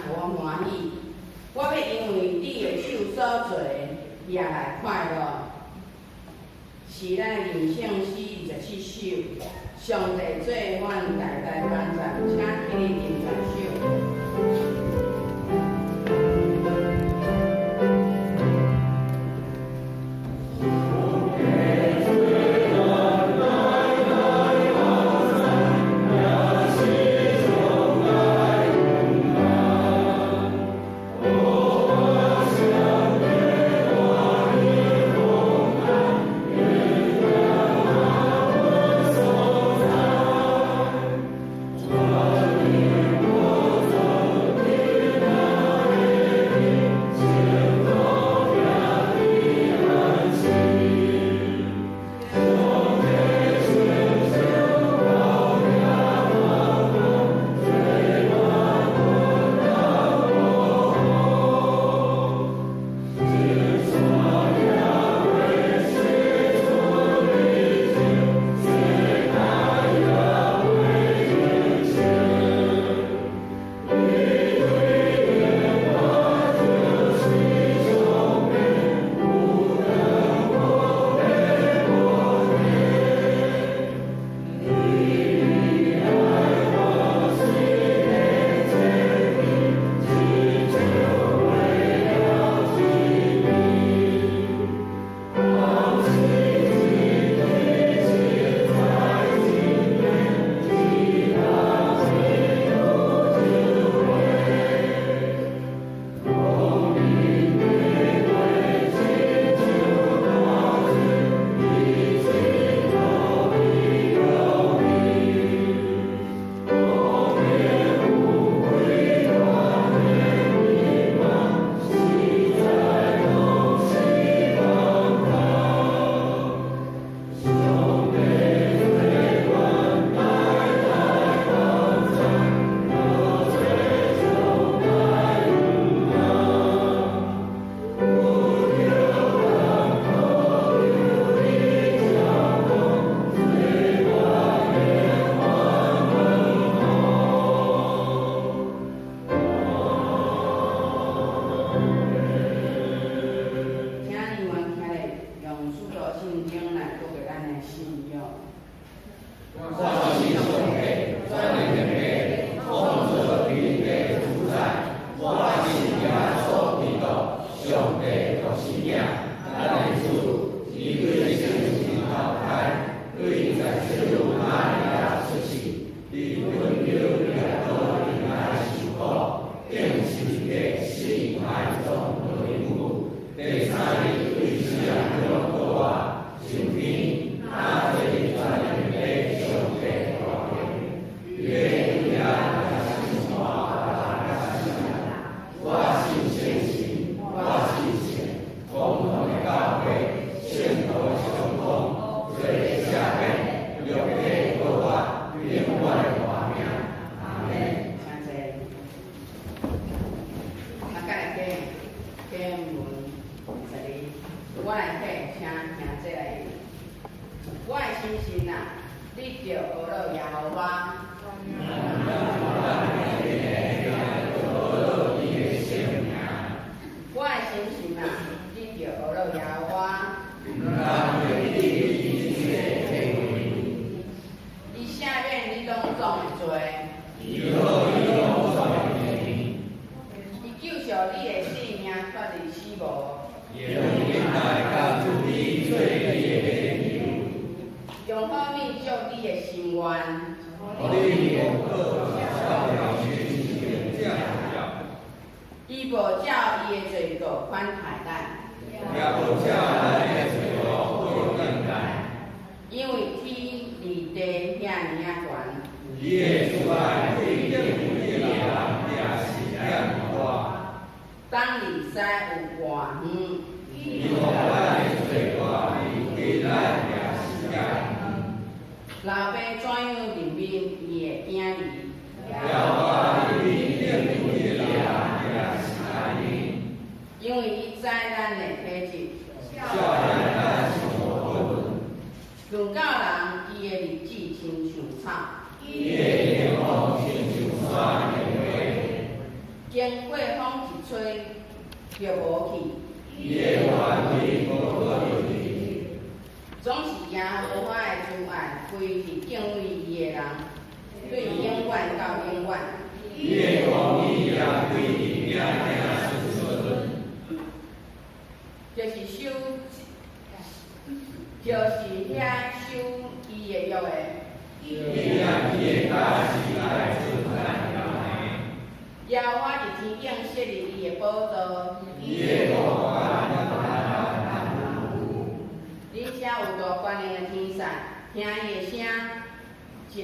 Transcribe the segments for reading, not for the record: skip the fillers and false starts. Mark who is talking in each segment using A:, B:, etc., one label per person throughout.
A: 予我歡喜。我欲因為你的手所做的，也來快樂。是咱的人生詩27首，上帝做阮大大幫助，請起立認主手。請你們起來用使徒信經來告白咱的信仰。
B: 我信上帝，全能的父，創造天地主宰。我信耶穌基督，上帝獨生子，咱的主，伊對聖神投胎，對在聖母瑪利亞出世，佇本丟彼拉多底下受苦，釘十字架死埋葬落陰府，第三日對死人中復活，升天，若坐佇全能的上帝大權，伊欲對遐來審活人佮死人。我信聖神，我信聖公同的教會，聖徒的相通，罪的赦免，肉體復活，永遠的活命。阿們。
A: 請坐。啊，再來經經文12，我來替，請兄弟來讀。我的心神啊，你著呵咾耶和華。我的心神啊，你著呵咾耶和華。伊赦免你攏總的罪。伊救贖你的性命脫離死亡。用好物足你的心願。伊無照伊的罪過款待咱，因為天離地遐爾仔懸。東離西有偌遠。老爸怎樣認面伊的囝兒？因為伊知咱的體質。論到人，伊的日子親像草。經經過風一吹就無去。
B: 伊的原位無閣入去。
A: 總是耶和華的慈愛歸佇敬畏伊的人，對永遠到永遠。
B: 伊的公義也歸佇子子孫孫。
A: 就是遐守伊的約的。
B: 伊按伊的教示來順咱的。
A: 耶和華佇天頂設立伊的寶座。
B: 伊的國
A: 恁遮有大權能的天使，聽伊的聲，聽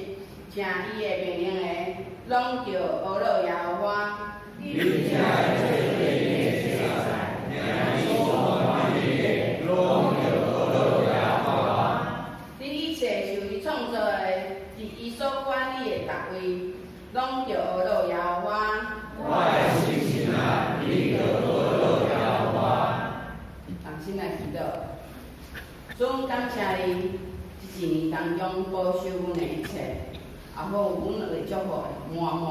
A: 伊的命令的，攏著阿樂耶和華。
B: 恁遮做伊的聖使，聽伊所管理的，攏著阿樂耶和華。
A: 恁一切受伊創造的，佇伊所管理的逐位，攏著阿樂耶和華。
B: 我的心神啊，你著阿樂耶和華。
A: 同心來祈禱，主感謝你，這一年當中保守阮的一切，也好阮的祝福會滿滿。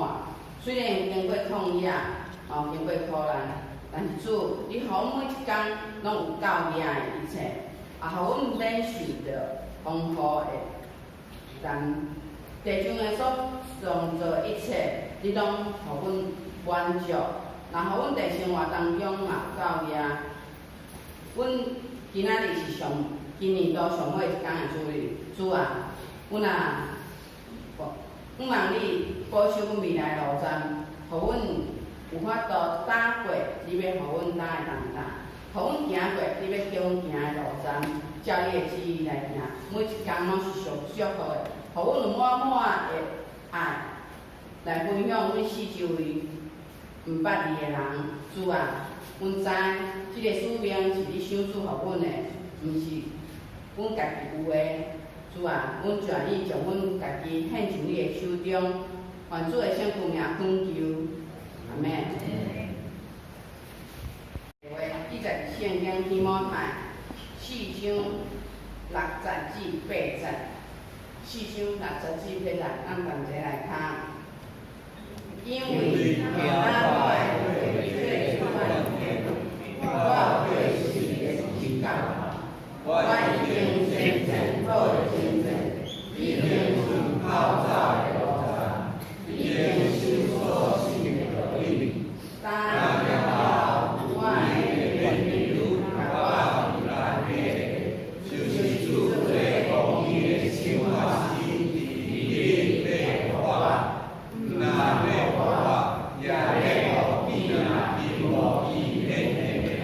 A: 雖然有經過曠野，哦，經過苦難，但是主，你予阮每一工攏有夠額的一切，也予阮毋免受著風雨的但地上的所創造一切，你攏予阮滿足，然後阮佇生活當中嘛有夠額。阮今仔日是上今年度上尾一工的主日，主啊，阮啊，阮望你保守阮未來路程，予阮有法度踏過你欲予阮踏的重擔，予阮行過你欲叫阮行的路程，照你的旨意來行，每一工攏是上祝福的，予阮有滿滿的愛來分享阮四周圍毋捌你的人，主啊，阮知這个使命是你賞賜予阮的，毋是阮家己有的。主啊，阮全意將阮家己獻上你的手中，願主的聖父名懇求，阿們。話記載佇聖經提摩太四章六節至八節，四章六節至八節，咱同齊來讀。因為當我的我有對死的直覺，我已經征戰好的征戰，已經順跑走的路程，已經守所信的道理。但了後，我的朋友共我佇內底，
B: 就是主做公義的審判師，佇日欲予我，毋但欲予我，也欲予見渴慕伊顯現的人。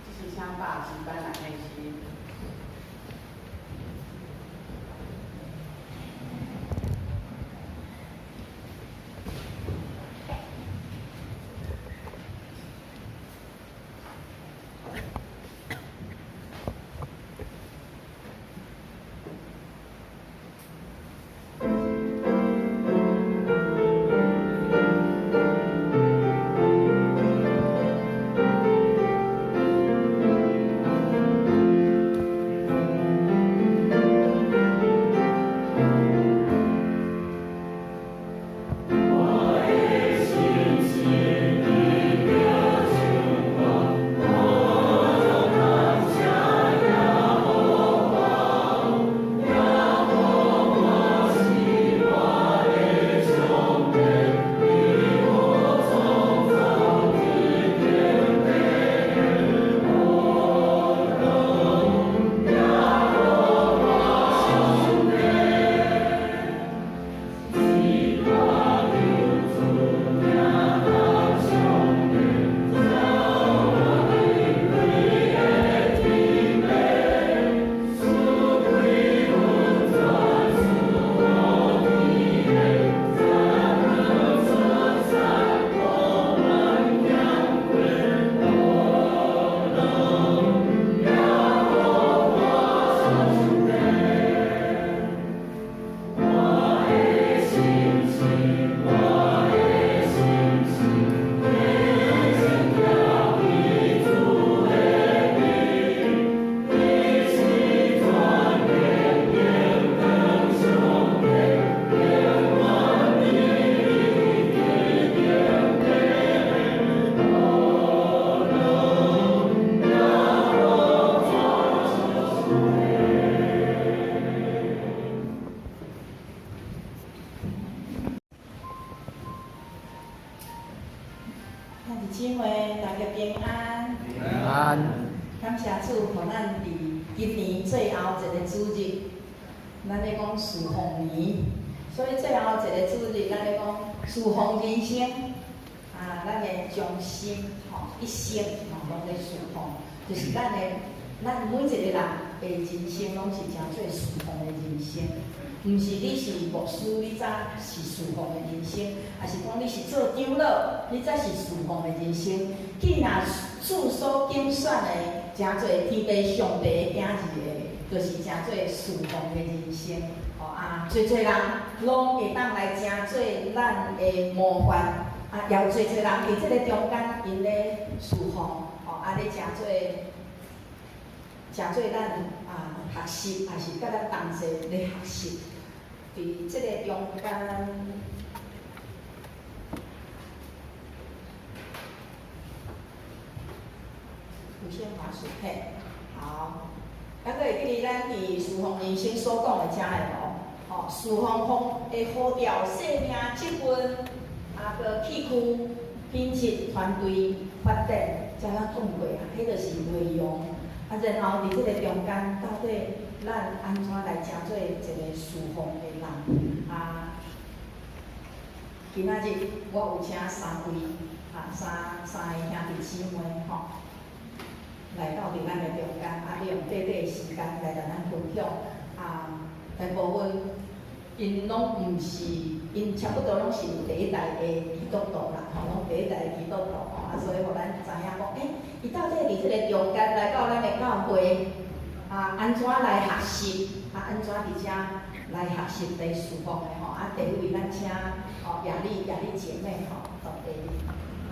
A: 這是請百七班來開始。
C: 姊妹，大家平安。
B: 平安。
C: 感謝主，予咱佇今年最後一个主日，咱咧講事奉年，所以最後一个主日，咱咧講事奉人生。啊，咱的將心吼，一生吼，攏咧事奉，就是咱的，咱每一个人的人生，攏是成做事奉的人生。毋是你是牧師，你才是事奉的人生；抑是講你是做長老，你才是事奉的人生。既若主所揀選的，成做天父上帝的囝兒的，就是成做事奉的人生。吼啊，濟濟人攏會當來成做咱的模範，啊，也有濟濟人佇這個中間，𪜶咧事奉，吼啊咧成做，成做咱啊學習，也是佮咱同齊咧學習。佇這個中間，有線滑鼠嘿，好，咱閣會記得咱佇事奉人生所講的遮個無？吼，事奉方的呼召、生命、職分，啊，閣器具、品質、團隊發展，遮咱講過啊，彼就是內容。啊，然後佇這個中間，到底咱按怎來成做一個事奉的人？啊，今仔日我有請三位，啊，三個兄弟姊妹吼，來到佇咱的中間，啊，利用短短的時間來共咱分享。啊，大部分𪜶攏毋是，𪜶差不多攏是第一代的基督徒啦，吼，攏第一代的基督徒吼，啊，所以予咱知影講，欸，伊到底佇這個中間來到咱的教會，啊，按怎來學習？啊，按怎佇遮來學習來事奉的吼？啊，第一位咱請哦雅麗雅麗姐妹吼，到第二，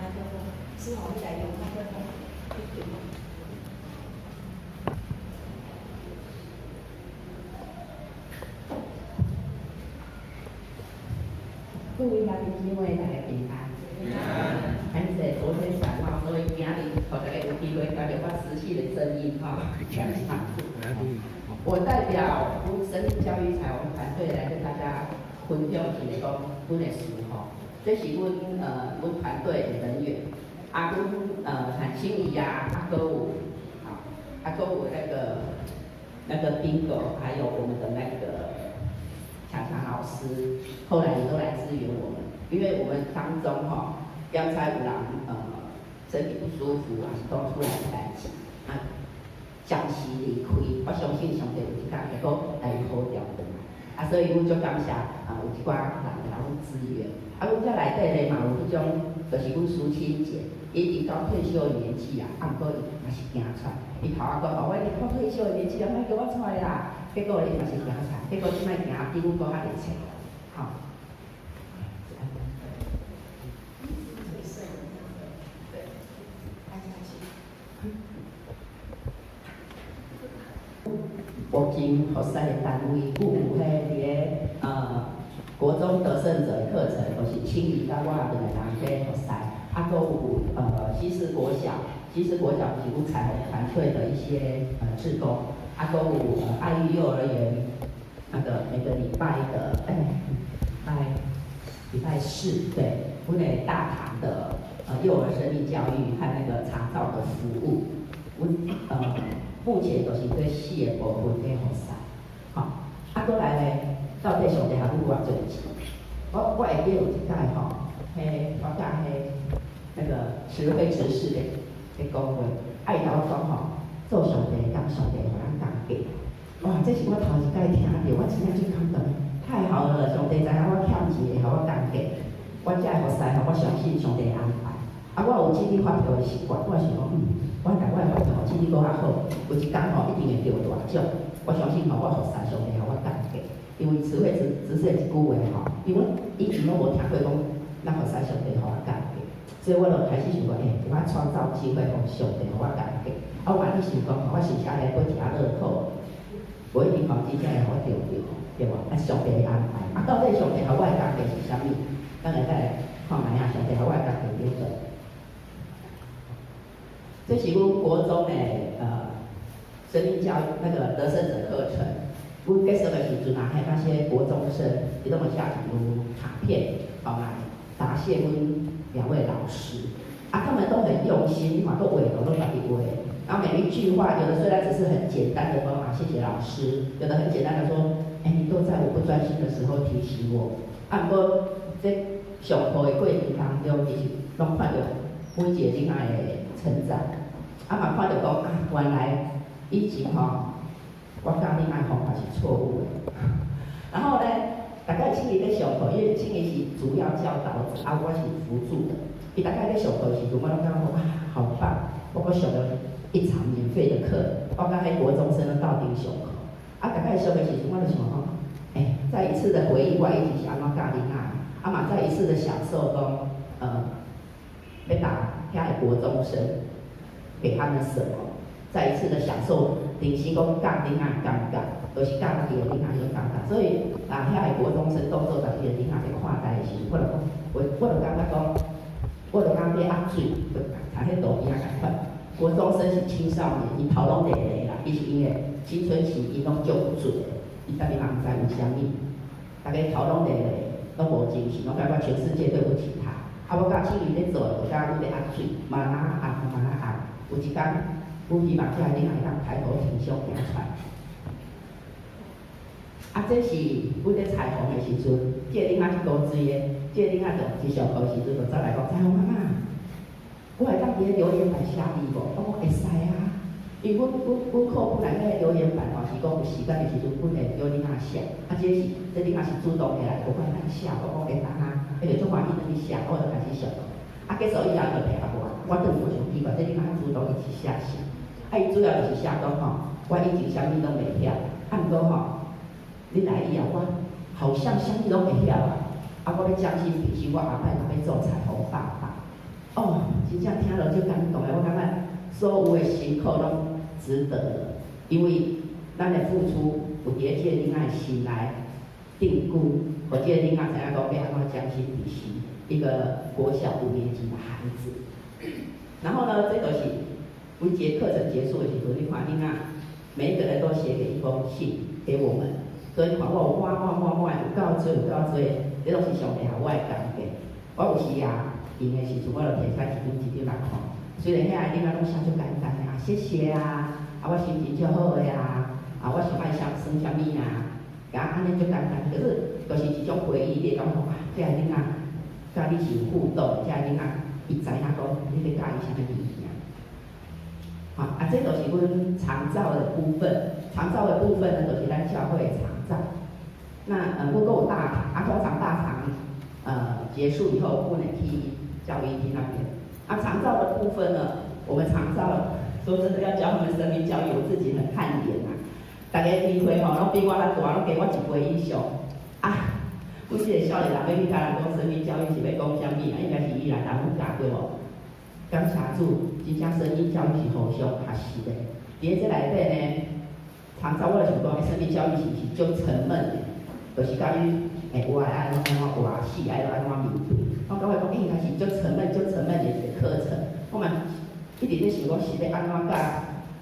C: 麥克風，之後你來用麥克風。
A: 各位兄弟姊妹，大家平安。
B: 平安。
A: 感謝昨天感冒，所以今日予大家有機會聽著我熟悉的聲音哈。感謝主。我代表阮生命教育彩虹團隊來跟大家分享一个講阮的事吼。這是阮阮團隊的人員，啊，阮陳清怡啊，啊，閣有，好，啊，閣有那個賓哥，還有我們的那個強強老師，後來也都來支援我們，因為我們當中吼，剛才有人身體不舒服，還是講出來的代誌，啊，暫時離開，我相信上帝有一天會閣來呼召轉來，啊，所以阮足感謝啊，有一寡人來阮支援，啊，阮遮內底咧嘛有彼種，就是阮蘇青姐，伊已經到退休的年紀啊，啊，毋過伊嘛是行出來，伊頭仔講哦，我已經到退休的年紀啊，莫叫我出來啦，結果伊嘛是行出來，結果這擺行比阮閣較熱情，好。国金服侍的單位，阮有彼佇咧國中得勝者的課程，就是青怡佮我兩個人咧服侍，啊，閣有西施國小，西施國小是阮彩虹團隊的一些志工，啊，閣有愛玉幼兒園，那個每個禮拜的禮拜四，對，阮的大堂的幼兒生命教育和那個長照的服務，阮目前就是這四個部分在服侍，吼，啊，閣來咧，到底上帝予阮偌濟錢？我會記有一擺吼，彼我佮彼那個慈惠執事咧咧講話，啊，伊共我講吼，做上帝當上帝予咱工價，哇，這是我頭一擺聽著，我真正足感動，太好了，上帝知影我欠錢會予我工價，我這個服侍吼，我相信上帝安排。啊，我有整理發票的習慣，我想講，我共我的發票整理閣較好，有一工吼一定會著大獎。我相信吼，我服侍上帝予我工價，因為慈惠執事一句話吼，因為我以前攏無聽過講，咱服侍上帝予我工價，所以我就開始想講，欸，我創造機會予上帝予我工價。啊，我嘛咧想講，我是毋是愛來買一下樂透？無一定吼，真正會予我著著，對無？啊，上帝的安排。啊，到底上帝予我的工價是啥物？咱來再來看覓啊，上帝予我的工價叫做。這是阮國中的生命教育那個得勝者課程。阮結束的時陣啊，彼那些國中生，伊攏會寫一張卡片，吼來答謝阮兩位老師。啊，
D: 啊，他們都很用心，你看閣畫圖攏家己畫。然後每一句話，有的雖然只是很簡單的說啊，謝謝老師；有的很簡單的說，哎，你都在我不專心的時候提醒我。啊，毋過這上課的過程當中，其實攏看著每一個囡仔的成長，啊嘛看著講啊，原來以前吼，我教囡仔的方法是錯誤的。然後呢，逐擺青怡咧上課，因為青怡是主要教導者，啊，我是輔助的。伊逐擺咧上課的時陣，我攏感覺講啊，好棒！我閣上了一場免費的課，我佮彼國中生攏鬥陣上課。啊，逐擺上的時陣，我就想講，欸，再一次的回憶我以前是按怎教囡仔，啊嘛再一次的享受講，欲教遐个國中生，給他們什麼？再一次的享受人生講教囡仔的感覺，就是教家己的囡仔彼種感覺。所以啊，遐個國中生當做家己的囡仔咧看待的時陣，我就講，我就感覺講，我就感覺壓水，就共彼圖片仝款。國中生是青少年，𪜶頭攏綠綠啦，伊是𪜶的青春期，𪜶攏足有水的，伊家己嘛毋知為啥物，逐家頭攏綠綠，攏無精神，攏感覺全世界對不起他。啊，我教青怡咧做，就感覺愈咧壓水，慢慢壓，慢慢壓。有一工，阮希望這个囡仔會當抬頭挺胸行出來。啊，這是阮咧彩虹的時陣，這個囡仔真古錐的，這個囡仔就一上課時陣就走來講：彩虹媽媽，我會當佇咧留言板寫字無？我講會使啊，因為阮課本內底留言板吼是講有時間的時陣，阮會叫囡仔寫。啊，這是這囡仔是主動起來，無管咱寫，我講會當啊，伊就足歡喜轉去寫，我就開始上課。啊，結束以後，伊就提予我，我轉去我想奇怪，這囡仔主動伊是寫啥？啊，伊主要就是寫講吼，我以前啥物攏袂曉，啊，毋過吼，你來以後，我好像啥物攏會曉啊！啊，我欲將心比心，我後擺若欲做彩虹爸爸，哦，真正聽了足感動的，我感覺所有的辛苦攏值得了，因為咱的付出有佇咧這個囡仔的心內定固，予這個囡仔知影講欲按怎將心比心，一個國小五年級的孩子。然後呢，這就是每節課程結束的時陣，你看囡仔每一個人都寫給一封信給我們。所以你看我有滿滿滿滿有夠濟有夠濟，這攏是上帝予我的感覺。我有時啊，閒的時陣，我就提出來一張一張來看。雖然遐個囡仔攏寫足簡單的啊，謝謝啊，啊我心情足好的啊，啊我想愛啥耍啥物啊，共按呢足簡單。可是，就是一種回憶，你會感覺啊，這個囡仔佮你是有互動，這個囡仔伊知影講你咧教伊啥物物件。好，啊，這就是阮長照的部分。長照的部分呢，就是咱教會的長照。那阮閣有大堂，啊，通常大堂結束以後，阮會去教育廳那邊。啊，長照的部分呢，我們長照說真的要教他們生命教育，我自己很汗顏啊。逐家年歲吼，攏比我較大，攏加我一歲以上。啊，阮這個少年人欲去共人講生命教育是欲講啥物啊？應該是伊來人阮教對無？感謝主，真正生命教育是互相學習的。佇咧這內底呢，長照我就想講，生命教育是毋是足沉悶的？就是教你會活愛按怎活，死愛按怎面對。我感覺講，應該是足沉悶、足沉悶的一個課程。我嘛一直咧想講，是欲按怎佮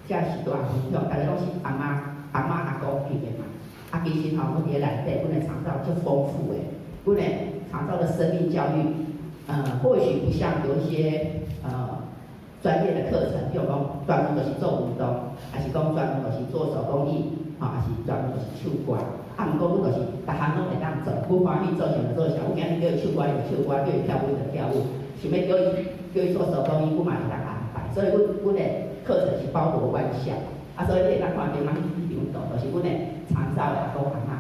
D: 遮序大分享，逐家攏是阿嬤、阿嬤、阿公級的嘛。啊，其實吼，阮佇咧內底，阮的長照足豐富的，阮的長照的生命教育，或許不像有一些專業的課程，比如講專門就是做運動，還是講專門就是做手工藝，吼，還是專門就是唱歌。啊，毋過阮就是逐項攏會當做，阮歡喜做啥就做啥。阮今日叫伊唱歌，伊就唱歌；叫伊跳舞，伊就跳舞。想欲叫伊做手工藝，阮嘛會當安排。所以阮阮的課程是包羅萬象。啊，所以你會當看著咱彼張圖，就是阮的長照的阿公阿嬤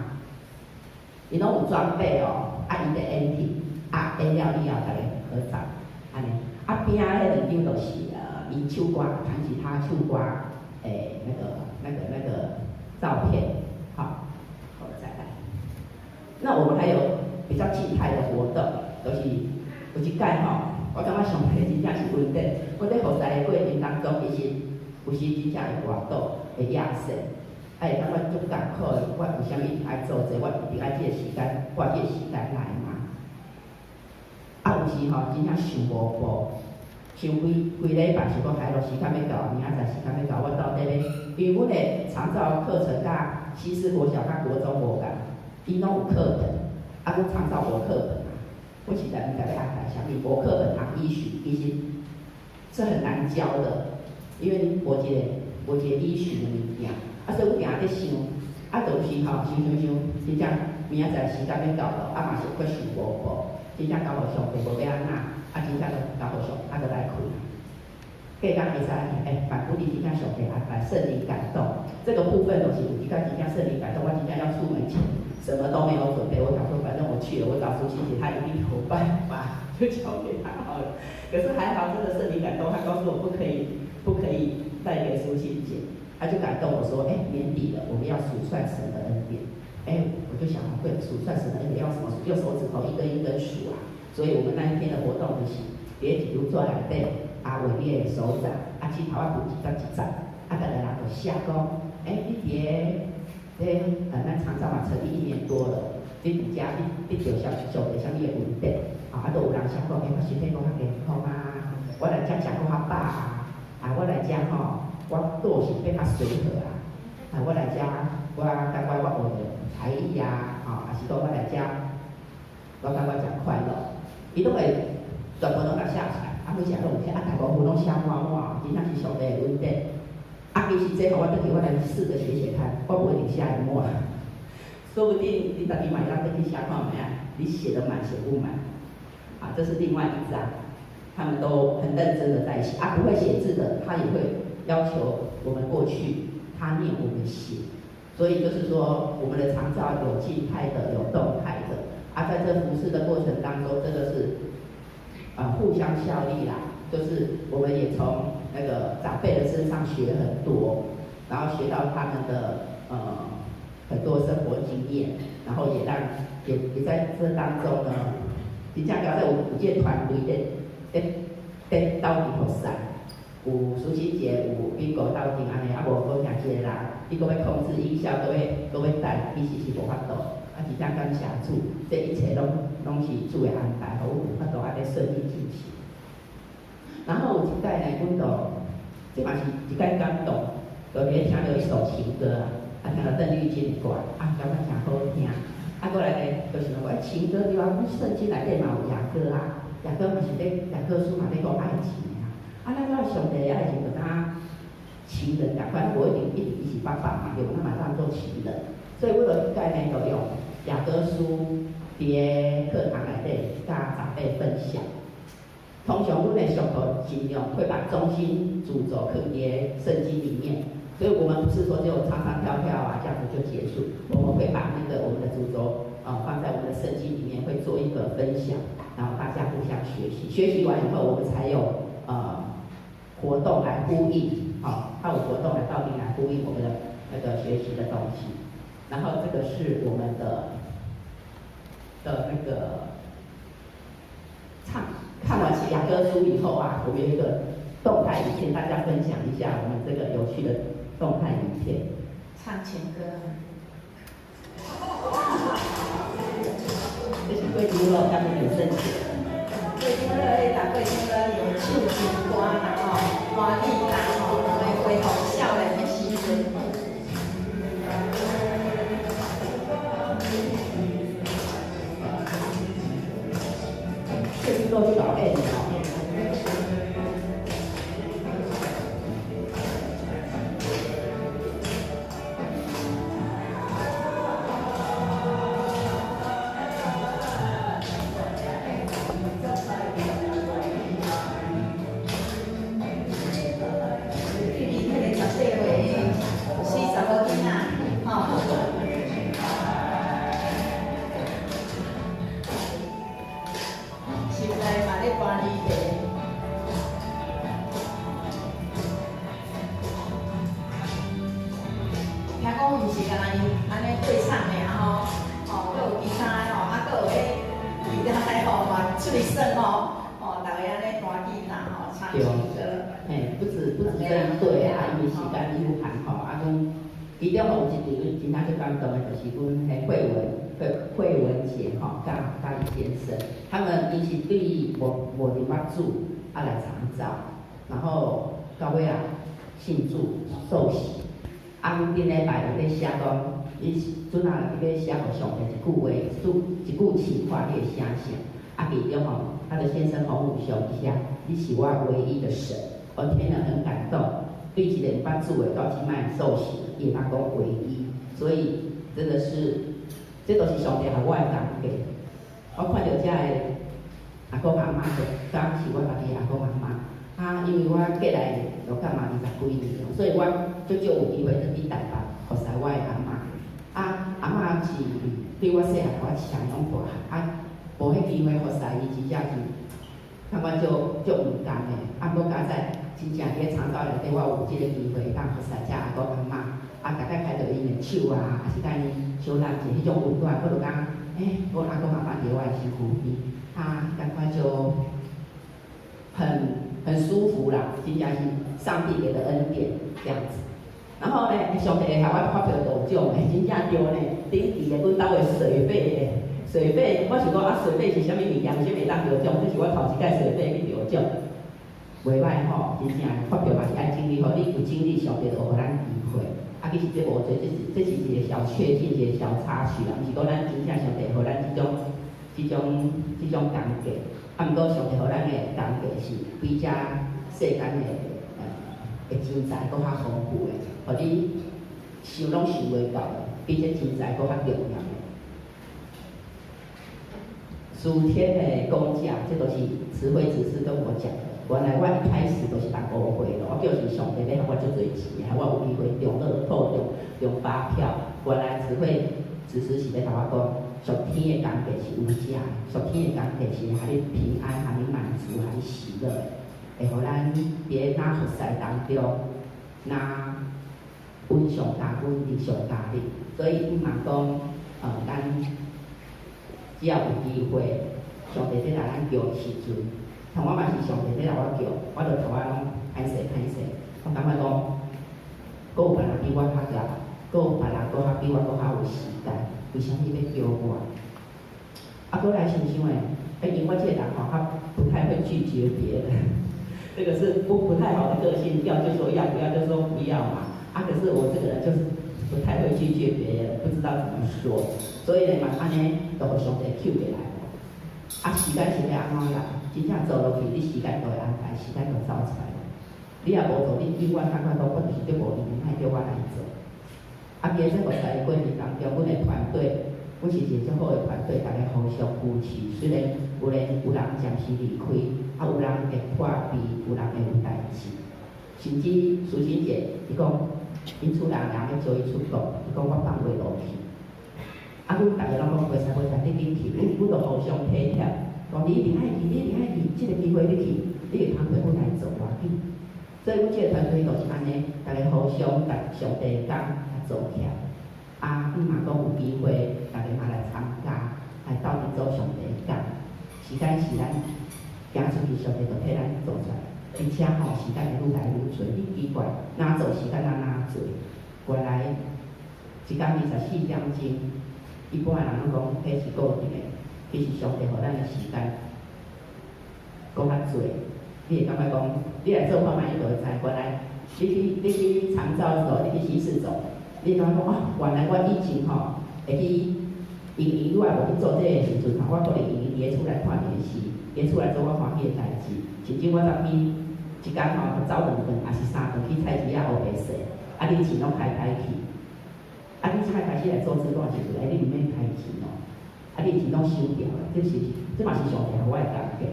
D: ，𪜶攏有裝備哦，啊，𪜶咧演戲，啊，演了以後，逐家合照，按呢。啊，邊仔彼兩張就是𪜶唱歌，彈吉他唱歌，那個照片，好，好，再來。那我們還有比較靜態的活動，就是有一擺吼，我感覺上帝真正是恩典。我咧服侍的過程當中，其實有時真正會跋倒，會壓身，啊會感覺足艱苦的。我為啥物一定愛做這個？我一定愛這個時間，花這個時間來嘛？啊，有時吼真正想無步，想規規禮拜想講，還落時間欲到，明仔載時間欲到，我到底欲，因為阮的長照課程佮西施國小佮國中無仝，𪜶攏有課本，啊，阮長照無課本啊。我實在毋知欲安排啥物，無課本通依循，其實是很難教的，因為你無一個依循的物件，啊，所以阮定定咧想，啊，就是吼，想想想，真正明仔載時間欲到了，啊嘛是閣想無無，真正交予上帝無欲按怎，啊，真正就交予上，啊，就來困。隔工會使，欸，萬不利真正上帝安排聖靈感動，這個部分就是有一個真正聖靈感動，我真正要出門前什麼都沒有準備，我想說反正我去了，我找蘇青姐，她一定有辦法，就交給她好了。可是還好，真的聖靈感動，她告訴我不可以，不可以帶給蘇青姐，她就感動我說，欸，年底了，我們要數算神的恩典。欸，我就想，對，數算神的恩典要什麼數？用手指頭一根一根數啊。所以我們那一天的活動就是，佇一張紙內底，啊，畫你的手掌，啊，指頭仔分一節一節，啊，逐個人就寫講，欸，你佇個，咱長照嘛成立1年多了，你佇遮你得著啥上帝啥物的恩典？啊，都有人寫講，欸，我身體閣較健康啊，我來遮食閣較飽啊，啊，我來遮吼，我個性變較隨和啊，啊，我來遮，我感覺我學著才藝啊，吼，啊是講我來遮，我感覺誠快樂，伊攏會全部攏來寫出來，啊，每一個攏有寫，啊，大部分攏寫滿滿，真正是上帝的恩典。啊，其實這吼，我轉去我來試著寫寫看，我無一定寫會滿，說不定你家己嘛會當轉去寫看覓啊？你寫得滿寫不滿？啊，這是另外一張，他們都很認真的在寫啊，不會寫字的，他也會要求我們過去，他念我們寫，所以就是說，我們的長照有靜態的，有動態的，啊，在這服事的過程當中，真的是，互相效力啦，就是我們也從那個長輩的身上學很多，然後學到他們的很多生活經驗，然後也讓也在這當中呢。真正交在有這個團隊咧鬥陣服侍，有蘇青姐，有邊個鬥陣按呢，啊無閣聽一個人，你閣欲控制音效，閣欲帶，其實是無法度。啊，真正感謝主，這一切攏是主的安排，予阮有法度按呢順利進行。然後有一擺呢，阮就這嘛是一擺感動，就佇咧聽著一首情歌啊，啊聽著鄧麗君的歌，啊感覺誠好聽。啊，過來呢，就想講，欸，情歌對啊，阮聖經內底嘛有雅歌啊，雅歌嘛是咧，雅歌書嘛咧講愛情的啊。啊，咱看上帝的愛情就敢情人仝款，無一定一直伊是爸爸嘛，對無？咱嘛當做情人。所以阮就彼擺呢，就用雅歌書佇个課堂內底佮長輩分享。通常阮的速度盡量會把中心主軸囥佇個聖經裡面。所以我們不是說就唱唱跳跳啊，這樣子就結束。我們會把那個我們的主軸放在我們的聖經裡面，會做一個分享，然後大家互相學習。學習完以後，我們才有活動來呼應，好，還有活動來到底來呼應我們的那個學習的東西。然後這個是我們的那個唱，看完雅歌書以後啊，我們有一個動態影片，大家分享一下我們這個有趣的動態影片。
C: 唱情歌。
D: 這是過年咯，今日有聖節。
C: 過年咯，彼逐過年咯，用唱情歌啦吼，歡喜啦吼，來恢復少年的時陣。
D: 這邊都是老演的哦。主啊來長照，然後到尾啊信主受洗。啊，阮頂禮拜有咧寫講，你陣仔你欲寫予上帝一句話，一句情話，你會寫啥？啊，其中吼，他的先生洪武雄伊寫，你是我唯一的神，我聽了很感動。對一個毋捌主的到這擺受洗，伊會當講唯一，所以真的是，這都是上帝予我的工價。我看著遮的阿公阿嬤，就敢是我家己的阿公阿嬤。啊，因為我過來鹿港嘛20幾年，所以我足少有機會轉去台北服侍我的阿嬤。啊，阿嬤是對我細漢我上養大漢，啊，無彼機會服侍伊，真正是感覺足足毋甘的。啊，閣佳哉，真正佇咧長照內底，我有這個機會當服侍遮阿公阿嬤，啊，逐擺牽著𪜶的手啊，抑是共𪜶相攬者，彼種溫暖，我就感覺，欸，我阿公阿嬤佇我的身軀邊，啊，感覺就很舒服啦，真正是上帝給的恩典這樣子。然後呢，上帝會予我發票頭獎的，真正對呢，頂期的阮兜的水費的，水費，我想講啊，水費是啥物物件？啥物會當得獎？這是我頭一擺水費去得獎，袂歹吼，真正發票嘛是愛整理好，你有整理，上帝就予咱機會。啊，其實這無濟，這是一個小確幸，一個小插曲啦，毋是講咱真正上帝予咱這種工價。啊，毋過上帝予咱的工價是比這世間的錢財閣較豐富的，予你想攏想袂到的，比這錢財閣較重要的。屬天的工價，這都是慈惠執事跟我講的。原來我一開始都是人誤會咯，我叫是上帝欲予我足濟錢，予我有機會中樂透、中發票。原來慈惠執事是咧共我講，屬天的工價是有價，屬天的工價是予你平安、予你滿足、予你喜樂，會予咱佇咧那服侍當中，那恩上加恩，力上加力。所以毋嘛講，咱只要有機會，上帝佇來咱叫的時陣，像我嘛是上帝佇來我叫，我就頭仔攏歹勢歹勢，我感覺講，閣有別人比我較𠢕，閣有別人閣較比我閣較有時間，為啥物欲叫我？啊，閣來想想的，欸，因為我這個人吼，較不太會拒絕別人，這個是不太好的個性，要就說要，不要就說不要嘛。啊，可是我這個人就是不太會拒絕別人，不知道怎麼說，所以呢嘛，按呢就予上帝抾過來。啊，時間是欲按怎來？真正做落去，你時間就會安排，時間就走出來。你若無做，你永遠感覺講我就是足無閒，莫叫我來做。啊，佇這服侍的過程當中，阮的團隊，阮是一個足好的團隊，大家互相扶持。雖然有人暫時離開，啊，有人會破病，有人會有代誌，甚至蘇欣姐，伊講，𪜶厝內人欲招伊出國，伊講我放袂落去。啊，阮逐家攏講袂使袂使，你緊去，阮就互相體貼，講你一定愛去，你一定愛去，這個機會你去，你會通替阮來做偌緊。所以阮這個團隊就是按呢，大家互相共上帝工做起來。啊，阮嘛講有機會，大家嘛來參加，來鬥陣做上帝工。時間是咱行出去，上帝就替咱做出來。而且吼，時間會愈來愈濟，你奇怪，若做時間啊若濟，原來一工24點鐘，一般的人攏講彼是固定的，其實上帝予咱的時間閣較濟。你會感覺講，你來做看覓，你就會知。原來你去長照所，你去西市走，你會感覺講啊，原來我以前吼會去，因我也無去做這个時陣吼，我可能閒閒佇咧厝內看電視，佇咧厝內做我歡喜的代誌，甚至我昨去一工吼走兩頓，抑是三頓去菜市仔烏白踅，啊，你錢攏開開去，啊，你這擺開始來做志工的時陣，欸，你毋免開錢哦，啊，你錢攏收掉了，這是這嘛是上帝予我的工價，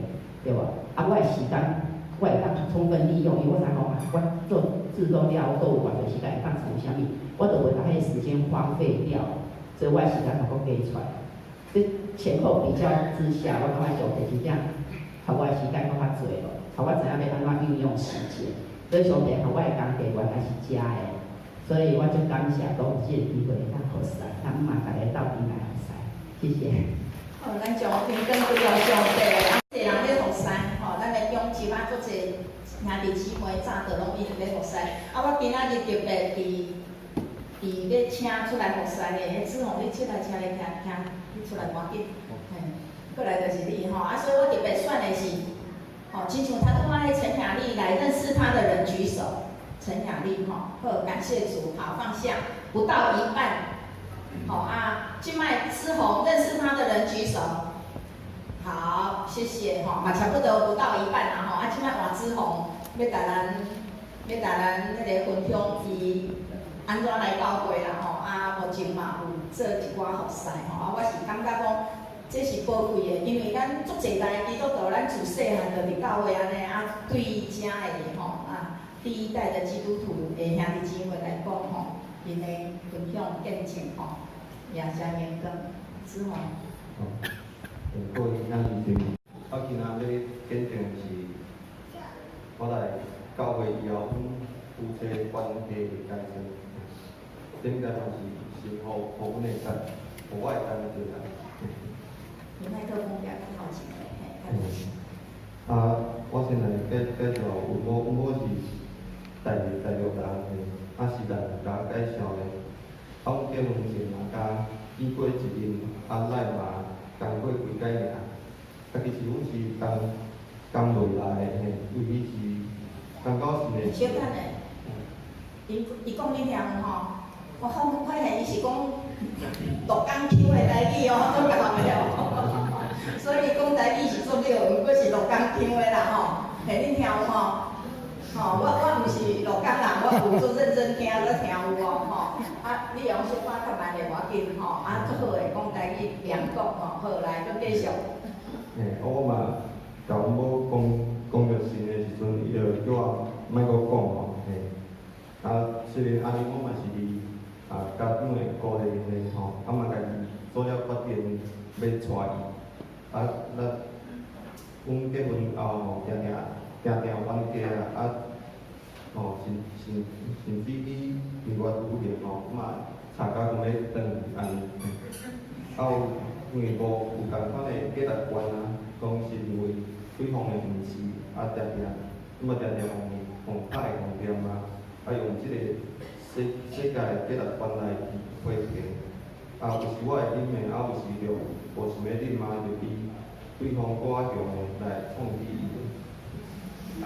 D: 對無？啊，我的時間我會當充分利用，因為我知影講啊，我做志工了後，閣有偌濟時間會當創啥物，我就袂共彼个時間荒廢掉，所以我的時間就閣加出來。這前後比較之下，我感覺上帝真正予我的時間閣較濟咯，予我知影欲按怎運用時間。所以上帝予我的工價原來是遮的，所以我足感謝講有這個機會會當服侍，咱嘛逐家鬥陣來服侍，謝謝。
C: 好，咱將天跟不了上帝，啊，濟人咧服侍，吼，咱的長執啊，閣濟兄弟姊妹早就攏一直咧服侍。啊，我今仔日特別佇咧請出來服侍的，彼子宏，你出來請來聽聽，你出來趕緊，嘿，過來就是你吼。啊，所以我特別選的是，吼，親像頭拄仔彼陳雅麗來認識他的人舉手，陳雅麗吼，好，感謝主，好放下，不到一半。好啊，這擺思宏認識他的人舉手。好，謝謝吼，嘛差不多不到一半啦吼。啊，這擺換子鴻欲共咱彼个分享伊按怎來教會啦吼。啊，目前嘛有做一寡服侍吼。啊，我是感覺講這是寶貴的，因為咱足濟代基督徒，咱自細漢就佇教會按呢啊，對遮的吼啊，第一代的基督徒的兄弟姊妹來講吼，𪜶的分享見證吼，也誠榮光，子鴻。
E: 好，各位兄弟姊妹，我今仔日見證是，我來教會以後，阮夫妻關係的改善。頂個嘛是神予阮的讚，予我的感覺啦。
C: 你麥克風較靠近嘿。
E: 啊，我先來介紹，阮某是大陸人的，啊是來共我介紹的。啊，阮結婚前嘛，敢見過一面，啊來嘛共過幾擺爾。啊，其實阮是共共袂來的，嘿，尤其是感覺是
C: 小等下，伊講你聽有吼？我發現伊是講鹿港腔的台語哦，足𠢕的哦。所以講台語是足溜，毋過是鹿港腔的啦吼。嘿，恁聽有吼？吼，我毋是鹿港人，我有足認真聽，才聽有哦吼。啊，你用小可較慢的無要緊吼，啊，足好的講台語兩國吼，好來，閣繼續。
E: 嘿，我嘛，共阮某講講著神的時陣，伊就叫我莫閣講吼，嘿。啊，雖然按呢，我嘛是佇啊家長的鼓勵下吼，啊嘛家己做了決定欲娶伊。啊，咱阮結婚後吼，定定定定冤家啊，啊，吼，甚至去蜜月旅行吼，嘛吵甲講欲轉去按呢。啊有因為無有仝款的價值觀啊，攏是認為對方的毋是，啊定定，嘛定定予拍會予念啊，啊用這個世界的價值觀來去批評。啊，有時我會忍的，啊有時就無想欲忍啊，就比對方閣較強的來創起伊。啊，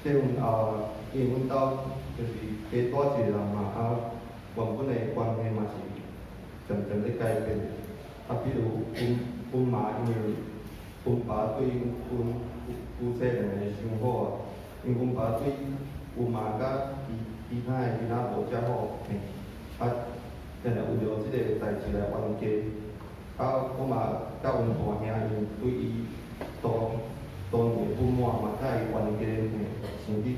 E: 結婚後，因為阮兜就是加帶一個人嘛，啊，原本的關係嘛是漸漸咧改變。啊，比如阮媽因為阮爸對阮夫妻兩个傷好啊，因為阮爸對阮媽佮其他的囡仔無遮好，嘿，啊，定定為著這个代誌來冤家。啊，我嘛佮阮大兄因對伊多年的不滿嘛，佮伊冤家，嘿，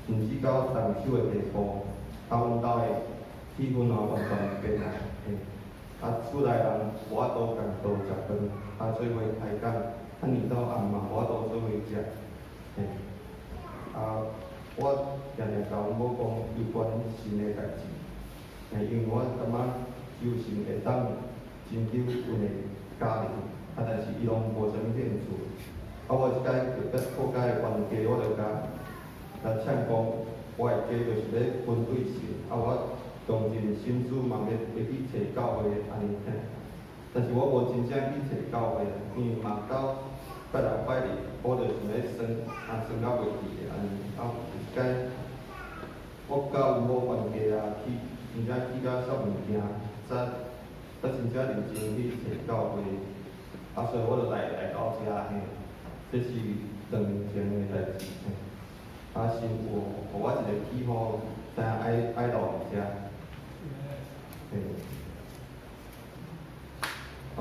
E: 甚至到動手的地步。啊，阮兜的氣氛也完全變啊，嘿。啊，厝內人無法度共桌食飯，啊，做伙開講，啊，年到暗嘛無法度做伙食，嘿。啊，我定定共阮某講有關神的代誌，嘿，因為我感覺只有神會當拯救阮的家庭，啊，但是伊攏無啥物興趣。啊，我這擺就佮閣佮伊冤家，我就共共嗆講，我的家就是欲反對神，啊，我動盡心思嘛欲去揣教會按呢嘿，但是我無真正去揣教會，因為嘛到拜六拜日，我就想欲耍，啊耍到袂記的按呢，啊有一擺我佮阮某冤家啊，去真正去甲啥物件，才真正認真去揣教會，啊所以我就來到遮嘿，這是2年前的代誌嘿，啊神有予我一個記號，知影愛留佇遮。嘿，啊，我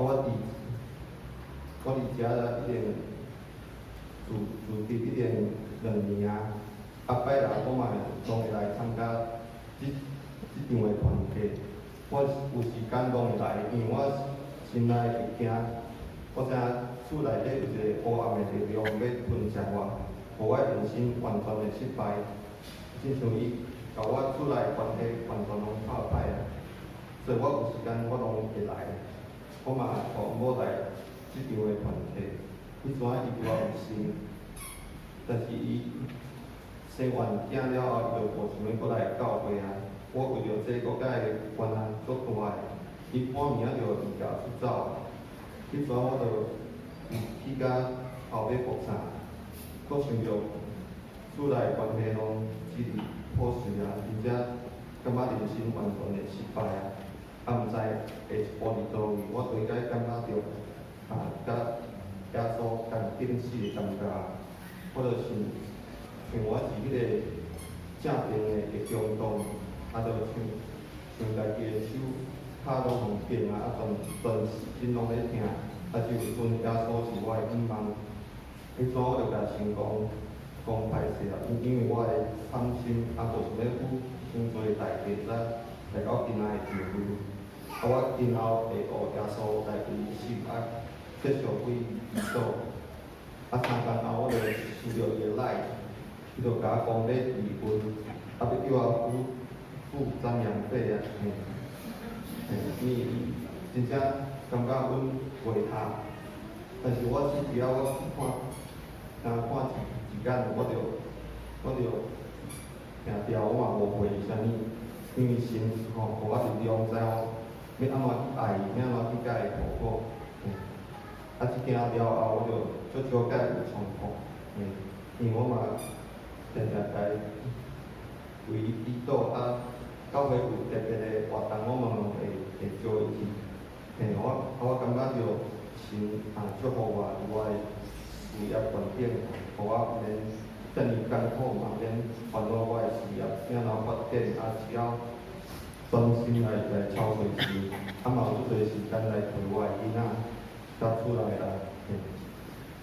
E: 佇遮已經住佇已經2年啊，啊拜六我嘛攏會來參加這場的團契，我有時間攏會來，因為我心內會驚，我知影厝內底有一個黑暗的力量欲吞噬我，予我人生完全的失敗，親像伊共我厝內關係完全攏破歹啊。所以我有時間我攏會來，我嘛予某來這場的團契。彼陣伊對我有心，但是伊生完囝了後，伊就無想欲閣來教會啊。我為著這閣佮伊懸難足大的，伊半暝仔就離家出走。彼陣我就去甲後尾爆散，閣想著厝內關係攏支離破碎啊，而且感覺人生完全的失敗啊。啊，毋知下一步佇佗位，我對該感覺著啊，佮耶穌仝死的感觉，我就想像我是彼个正定的会中动，啊，就像像家己的手跤拢予变啊，啊，全全身拢咧疼，啊，只有剩耶稣是我的向望。彼阵我就共神讲，讲歹势啊，因为我的贪心，啊，无想欲付伤济代价，才来到今仔的地位。啊，我今后会学耶稣来为心，啊，接受为祈祷。啊，3工后我就收著伊的 LINE，伊就共我讲欲离婚，啊，欲叫我付付贍养费啊，嘿，嘿，因为伊真正感觉阮袂合，但是我只要我去看，若看一一眼，我就定定我嘛无回伊啥物，因为神吼，予我力量知影欲按怎去爱伊，欲按怎去共伊苦苦。嘿，啊，这件了后，我就足少共伊有冲突，嘿，因为我嘛定定共伊为伊祈祷，啊，教會有特別的活動，我嘛攏會招伊去。嘿，我感覺著神啊祝福我，伫我的事業環境，予我毋免遮爾艱苦，嘛毋免煩惱我的事業欲按怎發展，啊，只要專心來操碎心，啊嘛有足濟時間來陪我的囡仔，佮厝內人。嘿，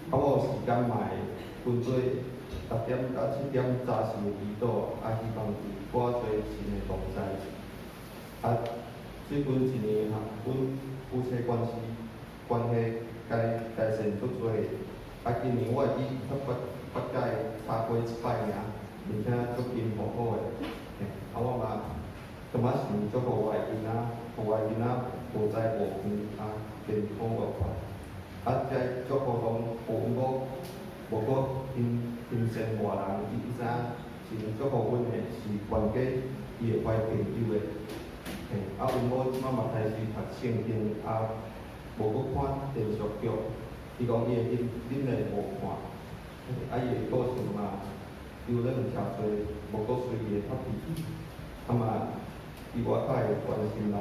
E: 啊，我有時間嘛會分做6點到7點早時的祈禱，啊，希望有寡濟神的同在。啊，最近一年哈，阮夫妻關係改善足濟。啊，今年我會記才捌捌共伊吵過一擺爾，而且足緊和好的。嘿，啊，我嘛感覺神祝福我的囡仔，予我的囡仔無災無病，啊，健康愉快。啊，這祝福攏予阮某無閣欣羨外人，伊知影神祝福阮的是懸過伊的壞朋友的。嘿，啊，阮某這擺嘛開始讀聖經，啊，無閣看電視劇，伊講伊會忍忍來無看，啊，伊的個性嘛，有咧誠濟，無閣隨意會發脾氣，啊嘛，伊我較會關心人，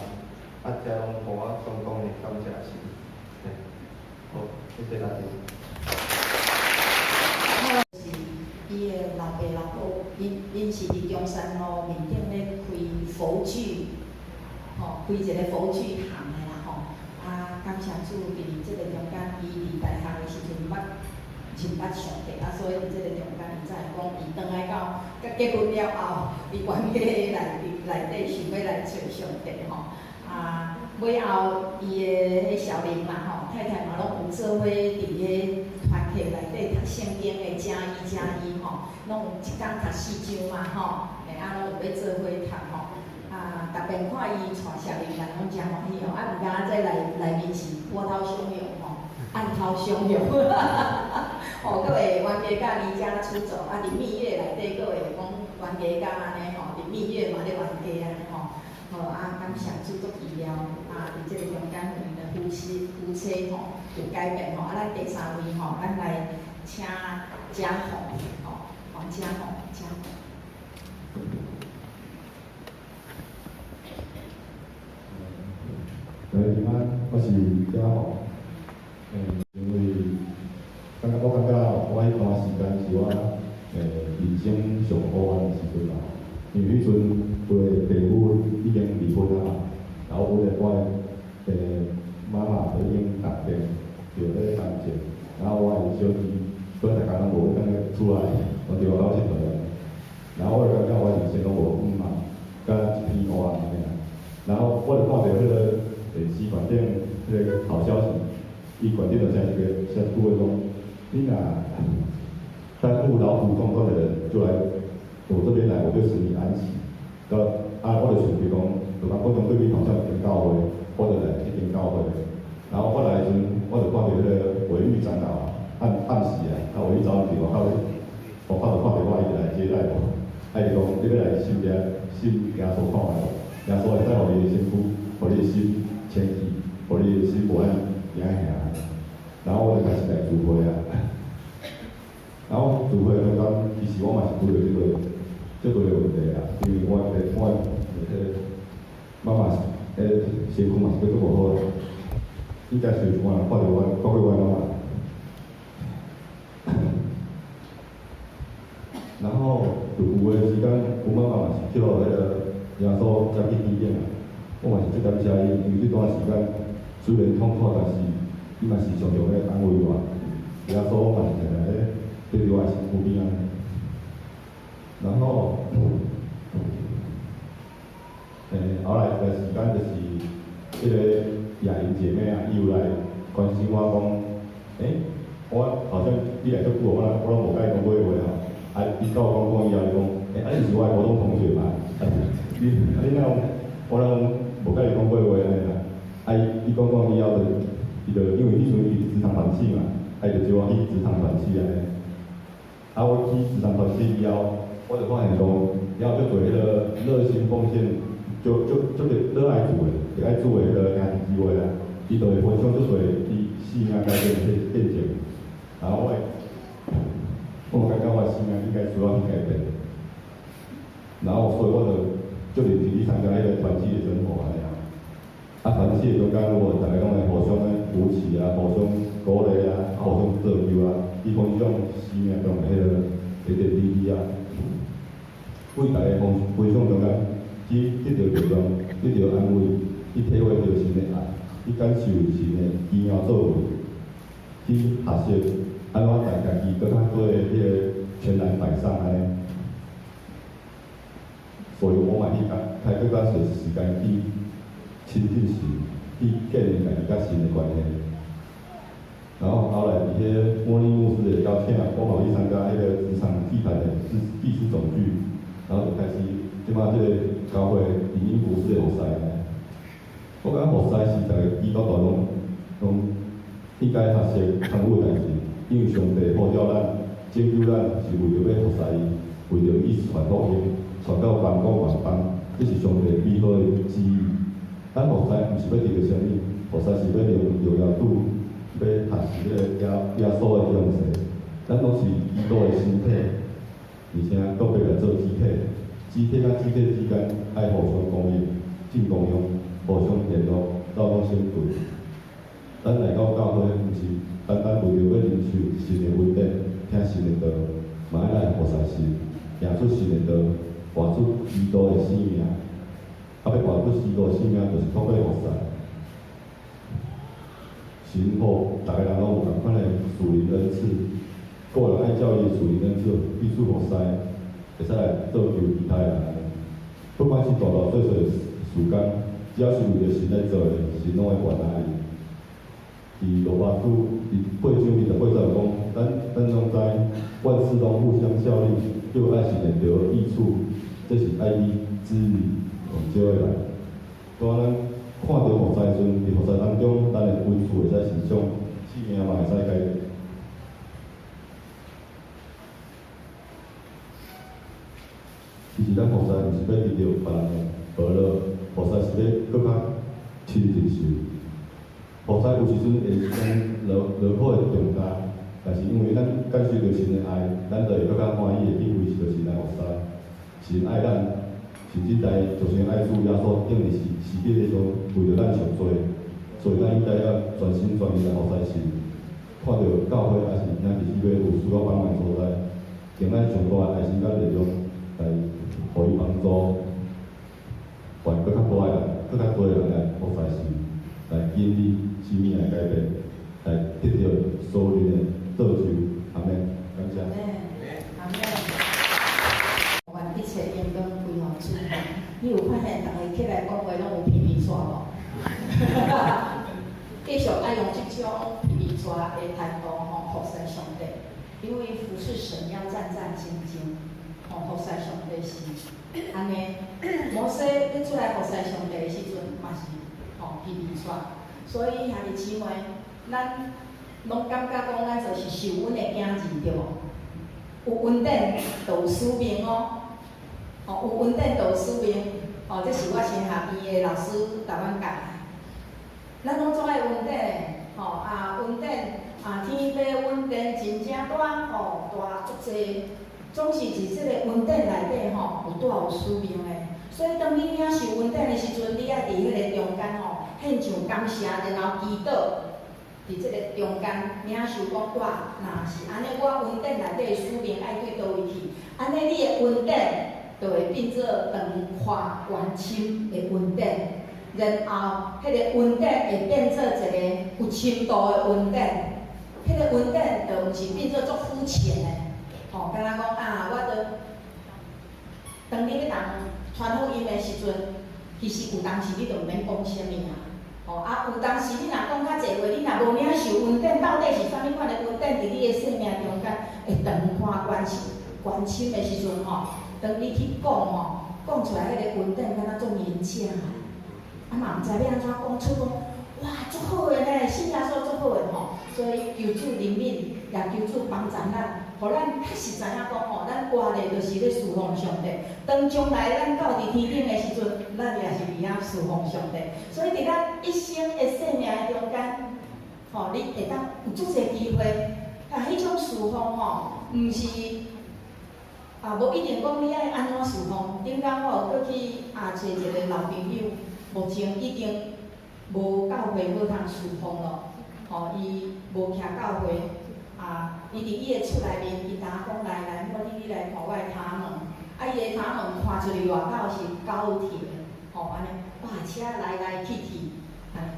E: 啊，這攏予我相當的感謝神。嘿，好，謝謝大家。
C: 是伊的老爸老母，𪜶是佇中山路面頂咧開佛具，吼，開一个佛具行的啦吼。啊，感謝主，佇這个中間，伊佇大漢的時陣捌認捌上帝，啊，所以佇這个中間，伊才會講，伊轉來到佮結婚了後，伊冤家內底想欲來揣上帝吼。啊，尾後伊的彼小玲嘛吼，太太嘛攏有做伙佇彼團契內底讀聖經的加一加一吼，攏有一工讀四章嘛吼，嘿啊攏有咧做伙讀吼。啊，逐遍看伊帶小玲來攏誠歡喜吼，啊，毋敢這內面是波濤洶湧吼，暗濤洶湧，吼，閣會冤家佮離家出走，啊，佇蜜月內底閣會講冤家佮按呢吼，佇蜜月嘛咧冤家按呢吼。好啊，感謝主足奇妙啊！佇這个中間，𪜶的夫妻吼有改變吼。啊，咱第三位吼，咱來請嘉宏吼，黃嘉宏，嘉宏。
F: 大家平安，我是嘉宏。因為我感覺我彼段時間是我人生上黑暗的時陣啦。因為彼陣我的父母已經離婚啊嘛，然後我的媽媽都已經重病，著咧癌症，然後我的小弟，本來逐工攏無轉來厝內，攏佇外口𨑨迌。然後我就感覺我人生攏無向望，敢若一片黑暗按呢。然後我就看著彼个電視館頂彼个好消息，伊館頂就寫一句話講：你若擔負勞苦重擔的人，就來我這邊來，我就使你安息。啊，我就想著講，就講我從對面頭上一間教會，我就來這間教會。然後我來的時陣，我就看著彼個偉玉長老暗暗時啊，啊偉玉早佇外口，外口就看著我，伊就來接待我。啊，伊就講，你欲來信耶穌看覓無？耶穌會使予你的身軀，予你的心清氣，予你的心無愛驚嚇。然後我就開始來聚會啊。然後聚會中間，其實我嘛是拄著這個問題啦，因為我彼个媽媽彼身軀嘛是閣足無好，應該是有人看著我，看過我媽媽。有有的时间，阮妈妈嘛是叫彼个耶稣接去医院啊，我嘛是足感谢伊，因为这段时间虽然痛苦，但是伊嘛是常常咧安慰我。耶稣嘛是常常咧缀伫我身躯边仔。然后，后来一个时间就是，彼个亚玲姐妹啊，伊有来关心我讲，我好像你来足久，我拢无共伊讲过话吼。啊，伊佮我讲讲以后，伊讲，啊你是我的高中同学嘛？啊，你哪有，我拢无共伊讲过话按呢啦。啊，伊讲讲以后就，伊就因为彼阵伊职场团契嘛，啊伊就招我去职场团契按呢。啊，我去职场团契以后，我就发现讲，了足济彼个热心奉献，足足足个热爱主的，热爱主的彼个兄弟姊妹啊，伊就会分享足济伊生命改变的见证。然后我嘛感觉我的生命应该需要去改变。然后所以我就足认真去参加彼个团契的生活按呢。啊，团契的中间，我逐家拢会互相咧扶持啊，互相鼓励啊，互相造就啊，去分享生命中的彼个点点滴滴啊。为逐家分享中间，去得著力量，得著安慰，去体会著神的爱，去感受神的奇妙作为，去学习按怎在家己阁较多的彼个全然摆上按呢。所以我嘛去开阁较济时间去亲近神，去建立家己佮神的关系。然后后来伫彼个莫尼牧师的邀请，我嘛去参加彼个职场祭坛的祭司总聚，然后就开始这马这个教会灵恩服事的服侍。我感觉服侍是逐个基督徒拢应该学习参与的代志，因为上帝呼召咱、拯救咱，是为著欲服侍伊，为著去传福音，传到万国万邦，这是上帝美好的旨意。咱服侍毋是欲得著啥物，服侍是欲荣耀主，欲学习这个耶稣的样式。咱拢是基督的身体，而且阁欲来做肢体，肢体佮肢体之间爱互相供应、进供用、互相联络，斗拢先对。咱来到教会，毋是单单为著欲领受神的恩典、听神的道，嘛爱来服侍神，行出神的道，活出基督的生命。啊，欲活出基督的生命，就是透过服侍。神予逐个人拢有仝款的属灵恩赐，个人爱照伊属灵恩赐彼此服侍，会使来造就其他的人。不管是大大细细的事工，只要是为著神来做的，神拢会悦纳伊。伫罗马书伫8章28节讲，咱拢知万事拢互相效力，叫爱神的得益处，这是按伊旨意奉召的人。当咱看著服侍时阵，伫服侍当中，咱的恩赐会使成长，生命嘛会使改变。其实咱服侍毋是欲得著别人的娱乐，服侍是欲阁较亲近神。服侍有时阵会是讲劳劳苦的重担，但是因为咱感受著神的爱，咱就会阁较欢喜的去维持著神来服侍。神爱咱，甚至在就算爱主耶稣钉伫十字架上为著咱受罪，所以咱应该要全心全意来服侍神。看著教会抑是兄弟姊妹有需要帮忙的所在，用咱上大的爱心佮力量来予伊帮助，予阁较大的人、阁较济的人来服侍神，来经历生命的改变，来得著属灵的造就。阿们，感谢。
C: 阿们。愿一切荣光归予主。你有发现逐家起来讲话拢有皮皮掣无？继续爱用这种皮皮掣的态度吼，服侍上帝，因为服侍神要战战兢兢，吼，服侍上帝是按呢。摩西咧出来服侍上帝的时阵，嘛是吼皮皮掣。所以兄弟姊妹，咱拢感觉讲咱就是受恩的囝儿，对无？有恩典就有使命哦，吼，有恩典就有使命，吼，这是我神学院的老师共阮教的。咱拢总爱恩典的，吼啊，恩典啊，天父恩典真正大，吼，大足济，总是伫这个恩典内底，吼，有带有使命的。所以当你领受恩典的时阵，你爱伫彼个中间，吼，献上感谢，然后祈祷，佇這個中間領受講，我若是按呢，我恩典內底使命愛對佗位去，按呢你的恩典就會變做長寬懸深的恩典，然後彼個恩典會變做一個有深度的恩典，彼個恩典就毋是變做足膚淺的，吼，敢若講啊，我著當你欲共傳福音的時陣，其實有當時你就毋免講啥物啊。吼啊，有當時你若講較濟話，你若無領受恩典，到底是啥物款的恩典，佇你的生命中間會長寬懸深懸深的時陣吼，當你去講吼，講出來彼個恩典敢若足嚴正，啊嘛毋知欲按怎講出講，哇，足好的呢，信耶穌足好的吼，所以求主憐憫，也求主幫助咱，予咱確實知影講吼，咱活咧就是咧事奉上帝。當將來咱到佇天頂的時陣，咱也是佇遐事奉上帝。所以佇咱一生的生命的中間，吼，你會當有足濟機會，啊，彼種事奉吼，毋是啊，無一定講你愛按怎事奉。頂工我有閣去啊揣一個老朋友，目前已經無教會好通事奉咯，吼，伊無徛教會，啊，伊佇伊的厝內面，伊當講來來，我你來看我的頭毛，啊，伊的頭毛看出去外口是高鐵，吼，按呢，哇，車來來去去，按呢，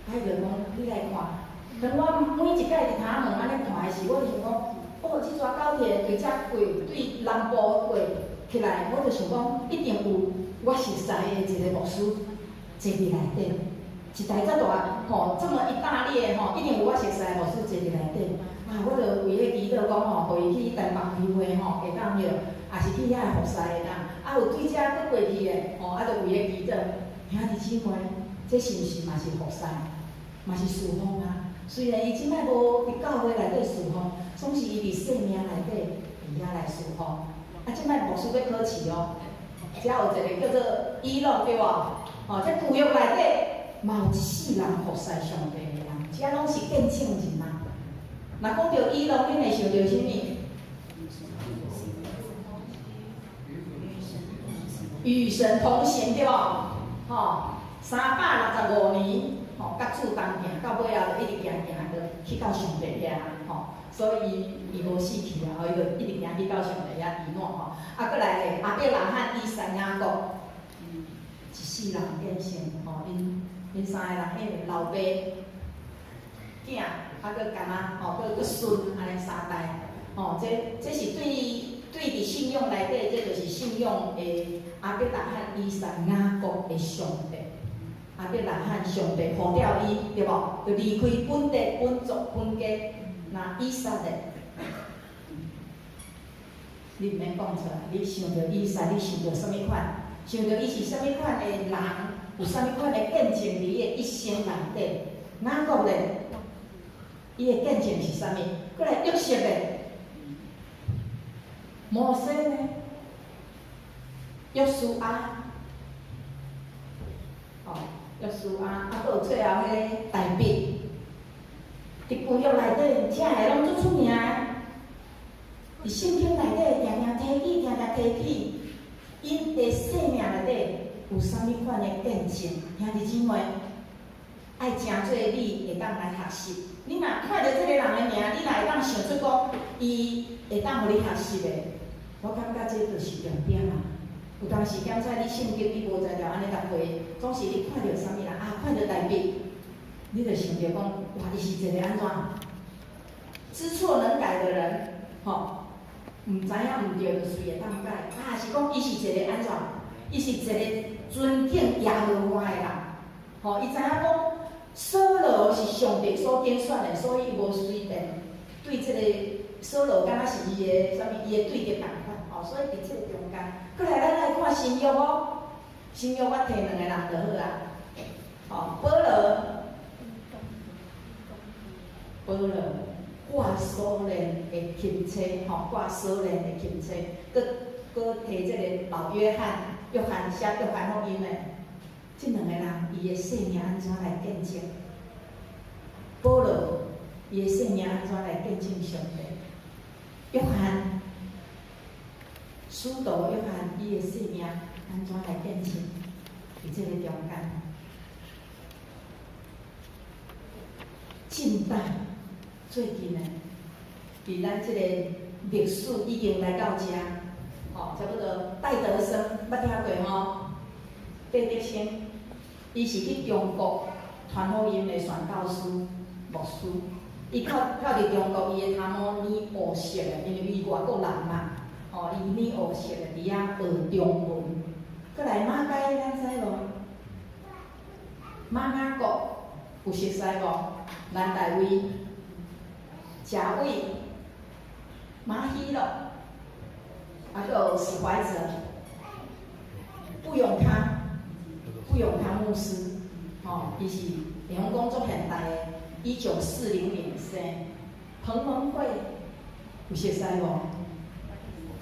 C: 啊，伊就講你來看，當我每一擺佇頭毛按呢看的時，我就想講，哦，這逝高鐵對遮過，對南部過起來，我就想講，一定有我熟似的一個牧師坐佇內底。一台遮大吼，這麼一大列吼，一定有我熟似的牧師坐佇內底。啊，我就為彼祈禱講吼，予伊去台北聚會吼，會當著，也是去遐服侍會當。啊，有對遮閣過去的吼，啊，就為彼祈禱。兄弟姊妹，這是毋是嘛是服侍，嘛是事奉啊？雖然伊這擺無佇教會內底事奉，總是伊佇生命內底佇遐來事奉。啊，這擺牧師欲考試哦，遮有一個叫做以諾對無？吼，這舊約內底。嘛有一世人服侍上帝的人，這攏是見證人啊。若講著以諾，恁會想著啥物？與神同行對無？吼，365年，吼，佮主同行，到尾仔就一直行行，就去到上帝遐，吼。所以伊無死去啊，伊就一直行去到上帝遐以諾吼。啊，閣來咧，亞伯拉罕、以撒、雅各，一世人變成吼𪜶。𪜶三个人，彼個老爸、囝，啊，閣干仔，吼，閣孫，按呢三代，吼，這是對對佇信仰內底，這就是信仰的亞伯拉罕、以撒、雅各的上帝。亞伯拉罕上帝呼召伊，對無？就離開本地、本族、本家，那以撒咧，你毋免講出來，你想著以撒，你想著啥物款？想著伊是啥物款的人？有啥物款的見證佇伊的一生內底？雅各咧，伊的見證是啥物？閣來約瑟咧，摩西呢？約書亞，哦，約書亞，啊，閣有最後彼個大衛，佇舊約內底，遮个攏足出名的。佇聖經內底，定定提起，定定提起，𪜶佇生命內底。有啥物款的見證？兄弟姊妹，愛誠做你會當來學習。你若看著這個人的名，你若會當想出講，伊會當予你學習的，我感覺這就是重點啊。有當時檢查你聖經，你無才調按呢逐回，總是你看著啥物人啊，看著大衛，你就想著講，哇，伊是一個按怎知錯能改的人，吼，毋知影毋對就隨會當改，啊，是講伊是一個按怎？伊是一個尊敬耶和華的人，吼，伊知影講掃羅是上帝所揀選的，所以伊無隨便對這個掃羅敢若是伊的啥物，伊的對敵仝款，吼，所以佇這個中間，閣來咱來看新約哦，新約我提兩個人就好啊，吼，保羅，保羅掛鎖鏈的钦差，吼，掛鎖鏈的钦差，閣閣提這個老約翰。約翰寫約翰福音的，這兩個人，伊的生命按怎來見證？保羅，伊的生命按怎來見證上帝？約翰，使徒約翰，伊的生命按怎來見證？佇這個中間，近代最近的，伫咱這個歷史已經來到遮，吼，差不多戴德生捌聽過吼？戴德生，伊是去中國傳福音的宣教師、牧師。伊靠靠佇中國，伊的頭毛染烏色的，因為伊外國人嘛，吼，伊染烏色的，佇遐學中文。閣來馬偕，咱知無？馬雅各有熟似無？南大衛、賈偉、馬希洛，啊，閣有史懷哲、布永康、布永康牧師，吼，伊是會曉講足現代的，1940年生。彭蒙惠有熟似無？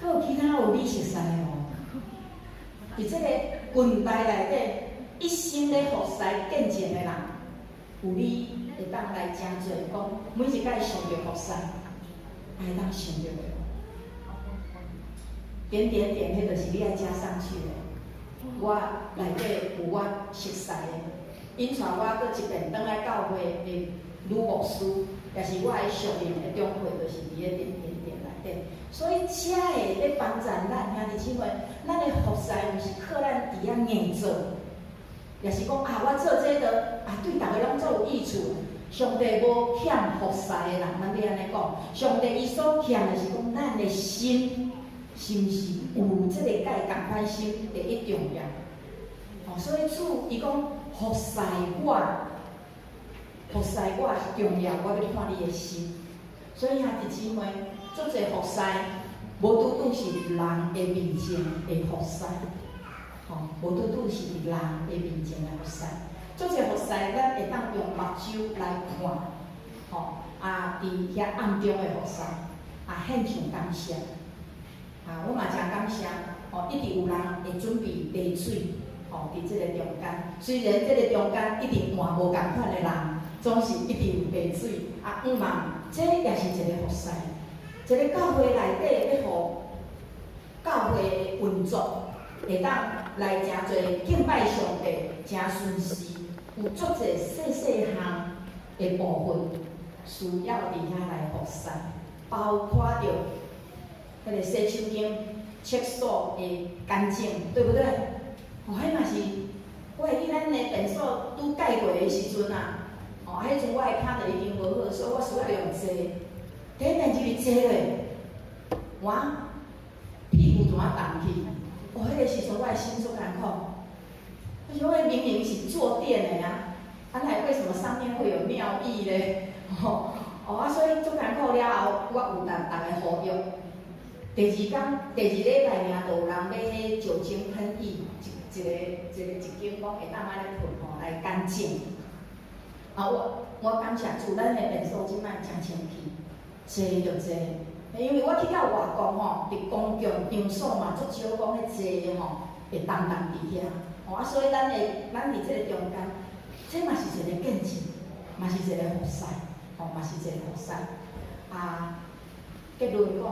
C: 閣有其他有你熟似的無？佇這個近代內底，一生咧服侍見證的人，有你會當來誠濟講，每一擺想著服侍，會當想著的。點點點，彼就是你愛加上去的。我內底有我熟似的，𪜶帶我閣一遍轉來教會的女牧師，也是我的屬靈的長輩，就是佇咧點點點內底。所以，遮會咧幫助咱兄弟姊妹，咱的服侍毋是靠咱佇遐硬做，也是講啊，我做這個啊，對逐家攏足有益處。上帝無欠服侍的人，咱欲按呢講。上帝伊所欠的是講，咱的心是毋是有這個佮伊仝款心第一重要。哦，所以主伊講服侍我，服侍我重要，我欲看你的心。所以兄弟姊妹，足濟服侍，無拄拄是人的面前的服侍，吼，無拄拄是佇人的面前來服侍。足濟服侍，咱會當用目睭來看，吼，啊，佇遐暗中的服侍，啊，獻上感謝。啊，我嘛誠感謝，吼，一直有人會準備茶水，吼，佇這個中間。雖然這個中間一直換無仝款的人，總是一直有茶水。啊，毋嘛，這也是一個服侍。一個教會內底欲予教會的運作會當來誠濟敬拜上帝，誠順時，有足濟細細項的部分需要佇遐來服侍，包括著彼個洗手間、廁所的乾淨，對不對？哦，彼嘛是，我會記咱的便所拄蓋過的時陣啊，哦，彼陣我的跤就已經無好，所以我需要用坐。第一遍就是坐落，我屁股怎啊動去？哦，彼個時陣我的心足艱苦。而且我明明是坐墊的啊，啊那為什麼上面會有尿意咧？吼，哦啊，所以足艱苦了後，我有共逐家呼籲。第二工、第二禮拜爾，就有人買彼酒精噴液，一一個一個一間講會當按呢噴吼，來乾淨。啊，我感謝主，咱的便所這擺誠清氣，濟就濟。因為我去到外國吼，佇公共場所嘛，足少講彼濟吼會重重佇遐。吼啊，所以咱的咱佇這個中間，這嘛是一個見證，嘛是一個服侍，吼嘛是一個服侍。啊，結論講，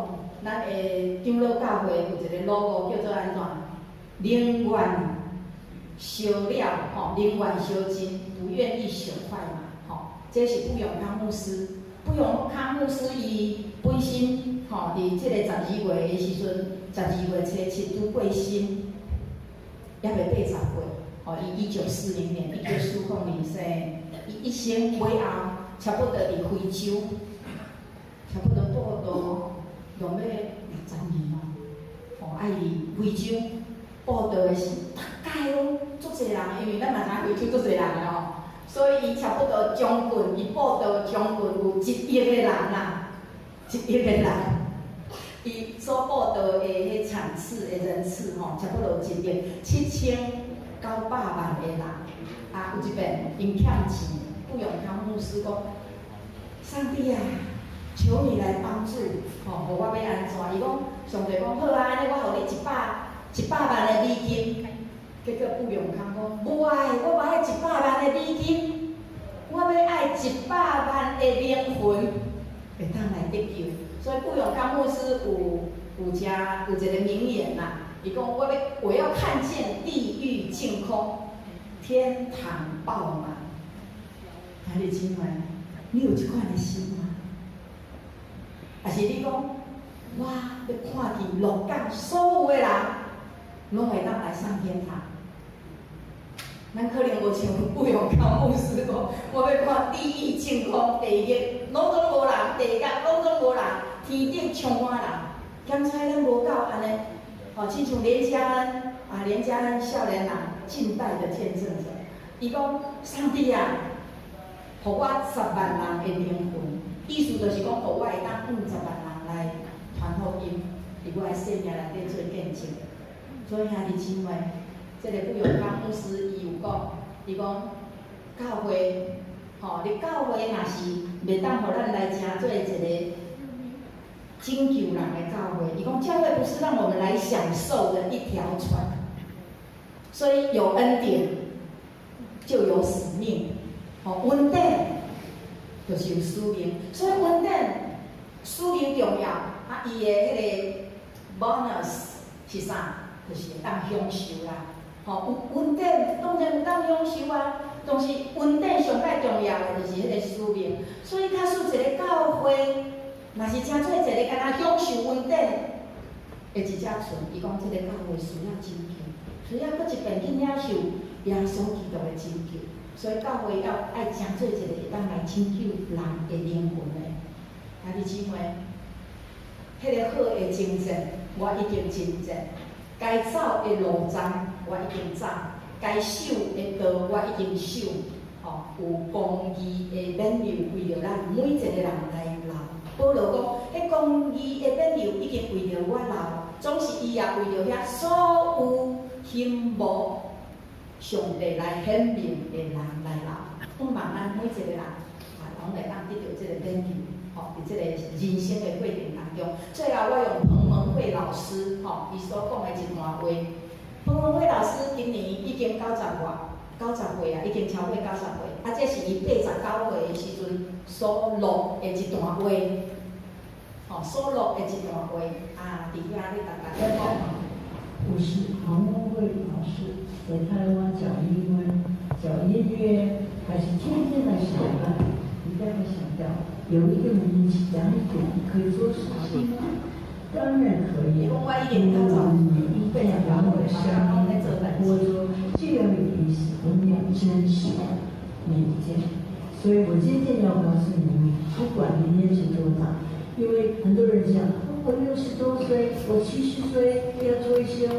C: 咱的長老教會有一個 logo 叫做按怎？寧願燒了，吼，寧願燒盡，不願意朽壞嘛，吼。這是布永康牧師，布永康牧師伊本身，吼，佇這個12月的時陣，12月初7拄過身，猶未80歲，吼，伊1940年，1940年生，伊一生尾後，差不多佇非洲，差不多報道用欲60年咯，吼，愛佇非洲報道的是，逐擺攏足濟人，因為咱嘛知影非洲足濟人的吼，所以伊差不多將近，伊報道將近有1億個人啦，1億個人，伊所報道的彼場次的人次吼，差不多有1億7900萬個人。啊，有一遍𪜶欠錢，布永康牧師講：上帝啊，求你來幫助，吼，予我欲按怎？伊講，上帝講好啊，按呢我予你100萬的美金。結果布永康講：無愛，我無愛100萬的美金，我欲愛100萬的靈魂會當來得救。所以布永康牧師有誠有一個名言啦，伊講我要看見地獄淨空，天堂爆滿。兄弟姊妹，你有這款的心嗎？還是你講，我欲看見鹿港所有的人，攏會當來上天堂？咱可能無像傅永康牧師講，我欲看地獄淨空，地獄攏總無人，地獄攏總無人，天頂充滿人。兼差咱無夠按呢，吼，親像連家恩啊，連家恩少年人近代的見證者，伊講上帝啊，予我10萬人的靈魂，意思就是講，予我會當50萬人來傳福音，佇我的生命內底做見證。所以兄弟姊妹，這個傅永康牧師伊有講，伊講教會，吼，你教會若是袂當予咱來成做一個拯救人的教會，伊講教會不是讓我們來享受的一條船，所以有恩典就有使命，吼，恩典就是有使命，所以恩典使命重要，啊，伊的彼個 bonus 是啥？就是會當享受啦，吼，有恩典當然有當享受啊，但是恩典上蓋重要的就是彼個使命，所以假使一個教會，若是成做一個干焦享受恩典的一隻船，伊講這個教會需要拯救，需要閣一遍去領受耶穌基督的拯救，所以教會要愛成做一個會當來拯救人的靈魂的。兄弟姊妹，彼個好的征戰，我已經征戰；該走的路程，我已經走；該守的道，我已經守。吼，有公義的勉勵為著咱每一個人來留。保羅講，彼公義的勉勵已經為著我留，總是伊也為著遐所有欣慕上帝來顯明的人來留。盼望咱每一個人啊，攏會當得著這個勉勵，吼，佇這個人生的過程當中。最後，我用彭蒙惠老師吼，伊所講的一段話。彭蒙惠老師今年已經九十外，90歲啊，已經超過九十歲。啊，這是伊89歲的時陣所錄的一段話，吼，所錄的一段話啊，佇遐咧共大家講。
G: 我是彭蒙惠老師，在台灣教英文、教音樂，還是天天來上班。你不要想到有一個年紀長一點可以做事情嗎？當然可以。我們每一個人的生命活着這樣有意思，我們要珍惜每一天。所以我今天要告訴你們，不管你年紀多大，因為很多人講我60多歲，我70歲要退休。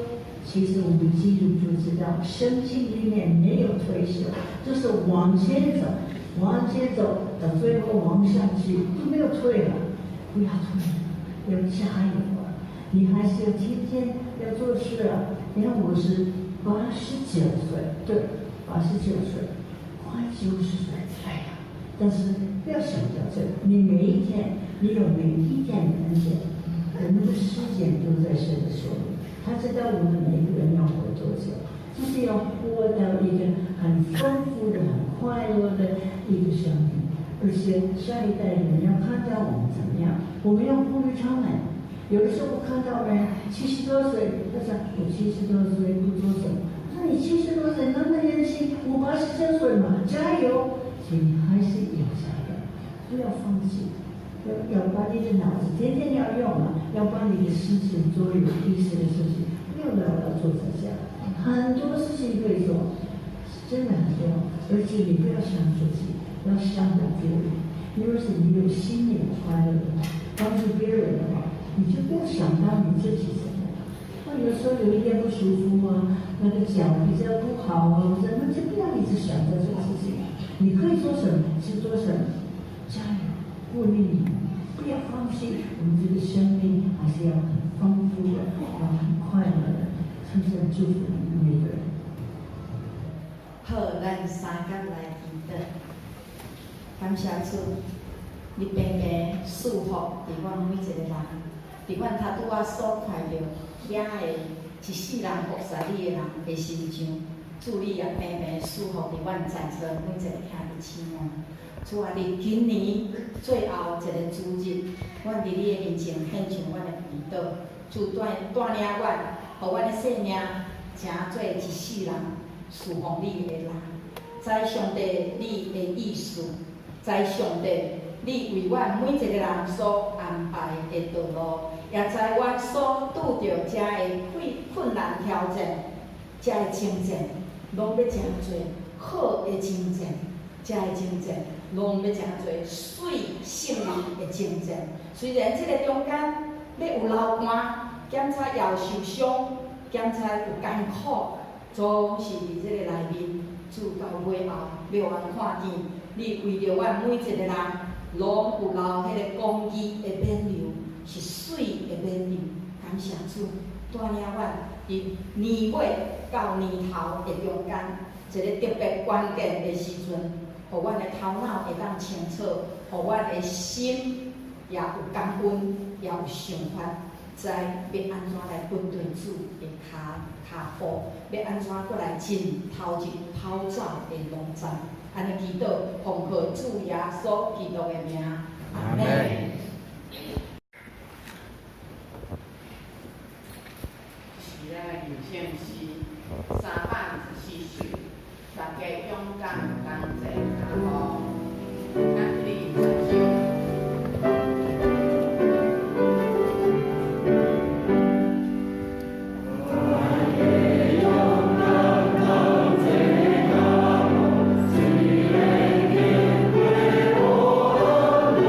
G: 其實我們基督徒知道，聖經裡面沒有退休，就是往前走，往前走，到最後往上去都沒有退了。不要退了，要加油啊！你還是要天天要做事啊！你看我是89歲，對，89歲，快90歲，哎呀！但是不要想到這個，你每一天，你有每一天的恩典，那個時間都在神的手裡，他知道我們每個人要活多久，就是要活到一個很豐富的、很快樂的一個生命。而且下一代人要看到我們怎麼樣，我們要鼓勵他們。有的時候我看到人70多歲，他說我70多歲不做什麼。我說你70多歲那麼年輕，我89歲嘛，加油！所以你還是要加油，不要放棄，要把你的腦子天天要用啊，要把你的事情做有意思的事情，不要老老坐在家，很多事情可以做，真的很多。而且你不要想自己，要想到別人。因為是你有心靈快樂的話，幫助別人的話，你就不要想到你自己怎麼樣。我有時候有一點不舒服啊，那個腳比較不好啊，我說那就不要一直想着這個事情。你可以做什麼就做什麼，加油，鼓勵你，不要放棄。我們這個生命還是要很豐富的，要很快樂的。真正祝福你們每個人。
C: 好，咱三工來祈禱，感謝主，你平平賜福佇阮每一個人，佇阮頭拄仔所看著遐的一世人服侍你的人的身上，主你也平平賜福佇阮在座每一個兄弟姊妹。主啊，佇今年最後一個主日，阮佇你的面前獻上阮的祈禱，主帶領阮，予阮的生命成做一世人侍奉你的人，知上帝你的意思，知上帝你為阮每一个人所安排的道路，也知阮所拄著遮的困難挑戰，遮的征戰，攏欲成做好的征戰，遮的征戰攏欲成做媠勝利的征戰。雖然這个中間欲有流汗，檢查也有受傷，檢查有艱苦，總是佇這个內面，主到尾後欲予阮看見，你為著阮每一个人，攏有留彼个公義的勉勵，是媠的勉勵。感謝主，帶領阮佇年尾到年頭的中間，一个特別關鍵的時陣，予阮的頭腦會當清楚，予阮的心也有感恩，也有想法，知欲按怎來跟隨主的跤步，欲按怎閣來進頭一跑走的路站。按呢祈禱，奉靠主耶穌基督的名，阿們。
A: 是咱的人生詩324首，大家勇敢同齊跤步，咱去20首。
B: 大家勇敢同齊跤步，雖然經過無路。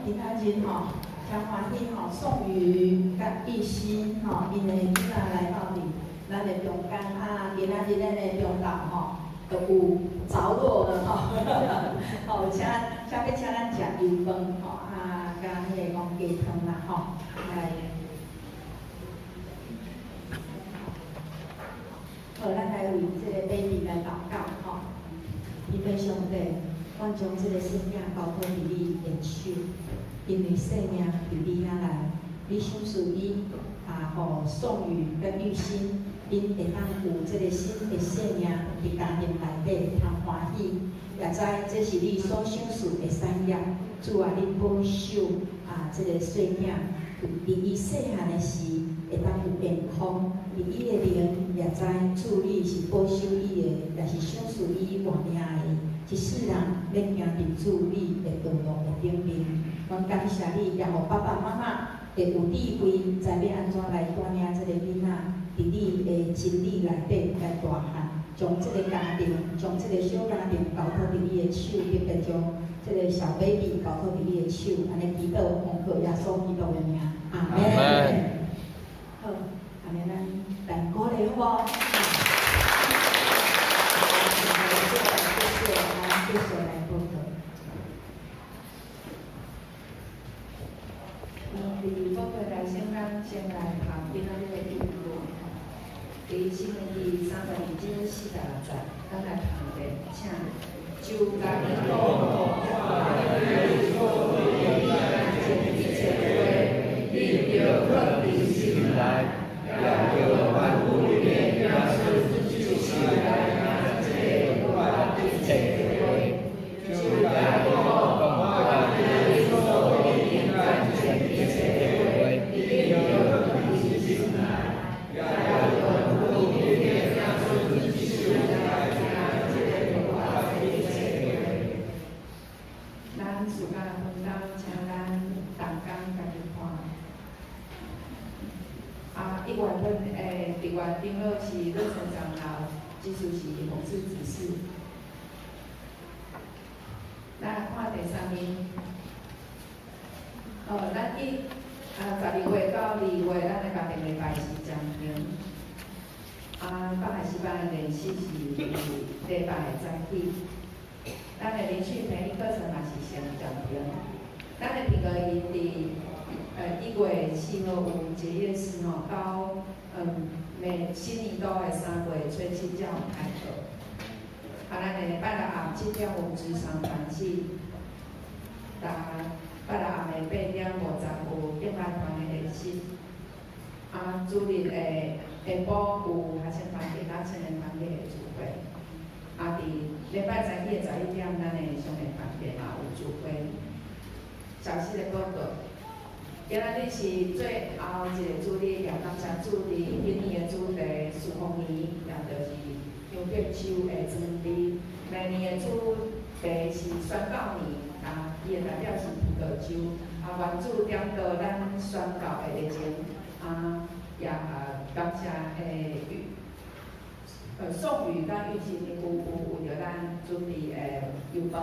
C: 今仔日吼，誠歡喜吼，宋瑜佮玉心吼，𪜶的囡仔來到佇咱的中間啊，今仔日咱的中晝吼，就有著落了吼，吼，請欲請咱食油飯吼，啊，佮彼个講雞湯啦吼，來。好，咱來為這个 baby 來禱告吼。天父上帝，阮將這个細囝交託佇你的手，因為性命佇你遐內，你賞賜伊啊，予宋宇佮玉心，𪜶會當有這个新的生命佇家庭內底通歡喜，也知這是你所賞賜的產業。主啊，你保守啊，這个細囝佇伊細漢的時會當有健康，佇伊的靈也知主你是保守伊的，也是賞賜伊活命的。一世人欲行佇主你的道路的頂面，阮感謝你，也予爸爸媽媽會有智慧，知欲按怎來帶領這个囡仔，佇你的真理內底來大漢，將這个家庭，將這个小家庭交託佇你的手，特別將這个小 baby 交託佇你的手，按呢祈禱，奉靠耶穌基督的名，阿門。好，按呢咱來鼓勵好無？謝謝，咱繼續來報告。
H: 佇報告內先，咱先來讀今仔日的經文，佇申命記32章46節，咱來讀一下，請。就共伊講，我對你所一切話，你著囥佇心內，
B: 也著反覆恁的子孫一世來聽這律法一切話。就共伊講，我對你所應該前一切話，你著囥佇心內，也著反覆恁的子孫一世來聽這律法一切話。
H: 咱時間分擔，請咱同工家己看。啊，1月份的特約長老是樂成長老，執事是洪志執事。咱來看第三面。哦，咱12月到2月，咱的家庭禮拜是暫停。啊，北海詩班的練習是禮拜的早起。咱的靈訓培育課程嘛是先暫停。咱的平和營佇1月4號有結業式吼，到每新年度的3月初7才有開課。啊，咱的拜六暗7點有職場團契，逐拜六暗的8點50有敬拜團的練習。啊，主日的下晡有學生團體佮青年團體的聚會。啊，佇禮拜早起的11點，咱的少年團體嘛有聚會。消息的報告。今仔日是最後一个主日，也感謝主佇今年的主題事奉年，也就是張德秋的專利。明年的主題是宣教年，啊，伊的代表是葡萄酒。啊，願主點到咱宣教的熱情，啊，也感謝宋宇佮玉清的夫婦為著咱準備的油飯，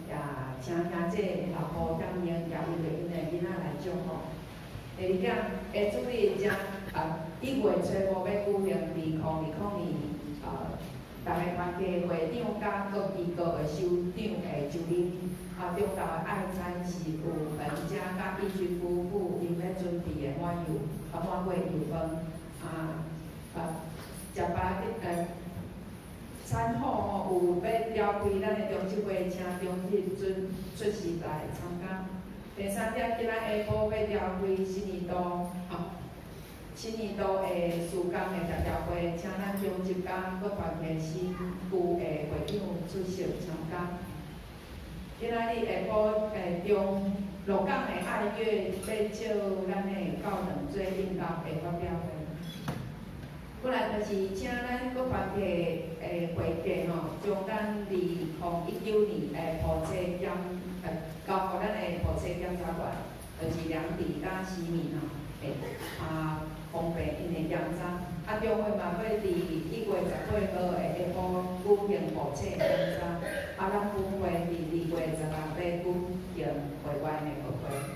H: 也請兄姐老婆踮用，也為著𪜶的囡仔來祝福。第二點，下主日將1月初5欲舉行2020年逐个團體會長佮各機構的首長的就任。啊，中晝的愛餐是有本家佮一群夫婦𪜶欲準備的滿油滿月油飯。啊，食飽餐後吼有欲召開咱的中執會，請中執準出席來參加。第三點，今仔下晡欲召開新年度的事工的協調會，請咱中執佮各團體新區的會長出席參加。今仔日下晡中鹿港的愛樂欲招咱的教堂做音樂的發表會。過來就是請咱各團體的會計吼，將咱2019年的簿冊檢，交予咱的簿冊檢查員，就是梁迪佮徐敏吼，方便𪜶的檢查。啊，中會嘛欲佇1月18號的下晡舉行簿冊檢查。啊，咱分會佇2月16日舉行會員的會會。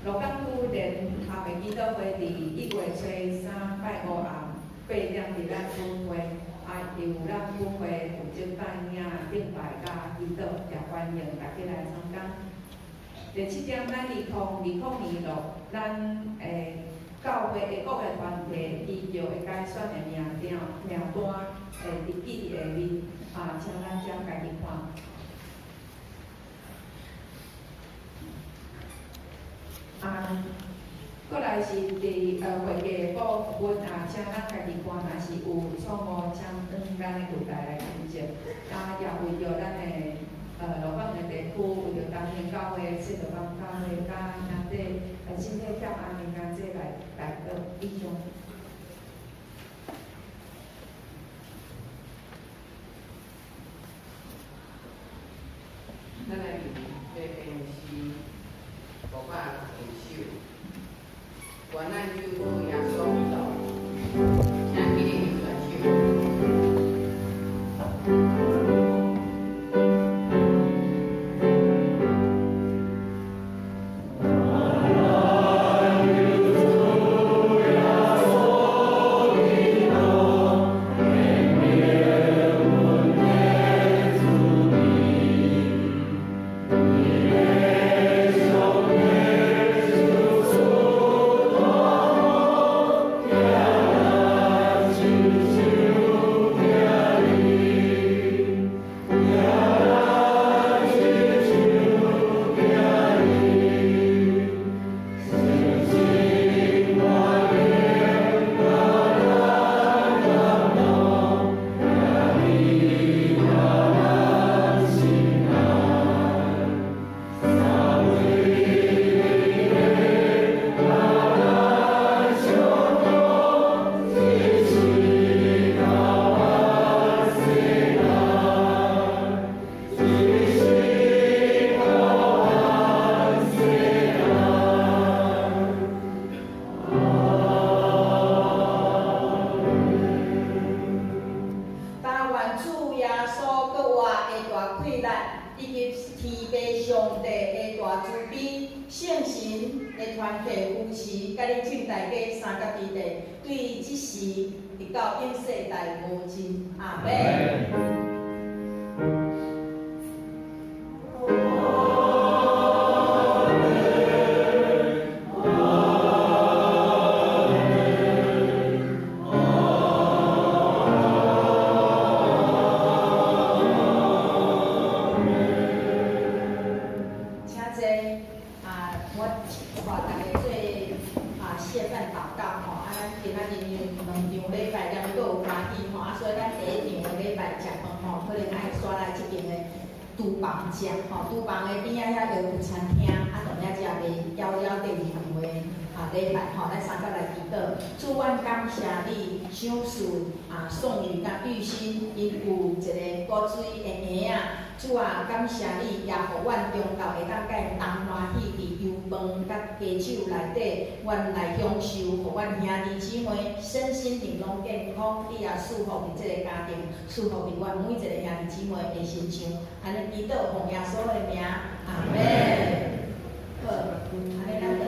H: 鹿港區聯合的祈禱會佇1月初三拜五暗8點佇咱分會，啊，由咱分會負責帶領敬拜佮祈禱，也歡迎大家來參加。第七點，咱2020年度，咱教會的各個團體依照會改選的名單，會佇記佇下面，啊，請咱將家己看。啊，閣來是佇會計部分啊，請咱家己看，若是有錯誤，請往咱的櫃台來更正。啊，也為著咱的鹿港的地區，為著東興教會、雪道邦教會，佮兄弟身體欠安寧啊，這來代禱以上。
A: 咱來禮拜是505首，願咱救主耶穌基督，請起立舉手。
C: 阮來享受，予阮兄弟姊妹身心靈攏健康，你也賜福佇這个家庭，賜福佇阮每一个兄弟姊妹的身上。按呢祈禱奉耶穌的名，阿們。好，按呢咱。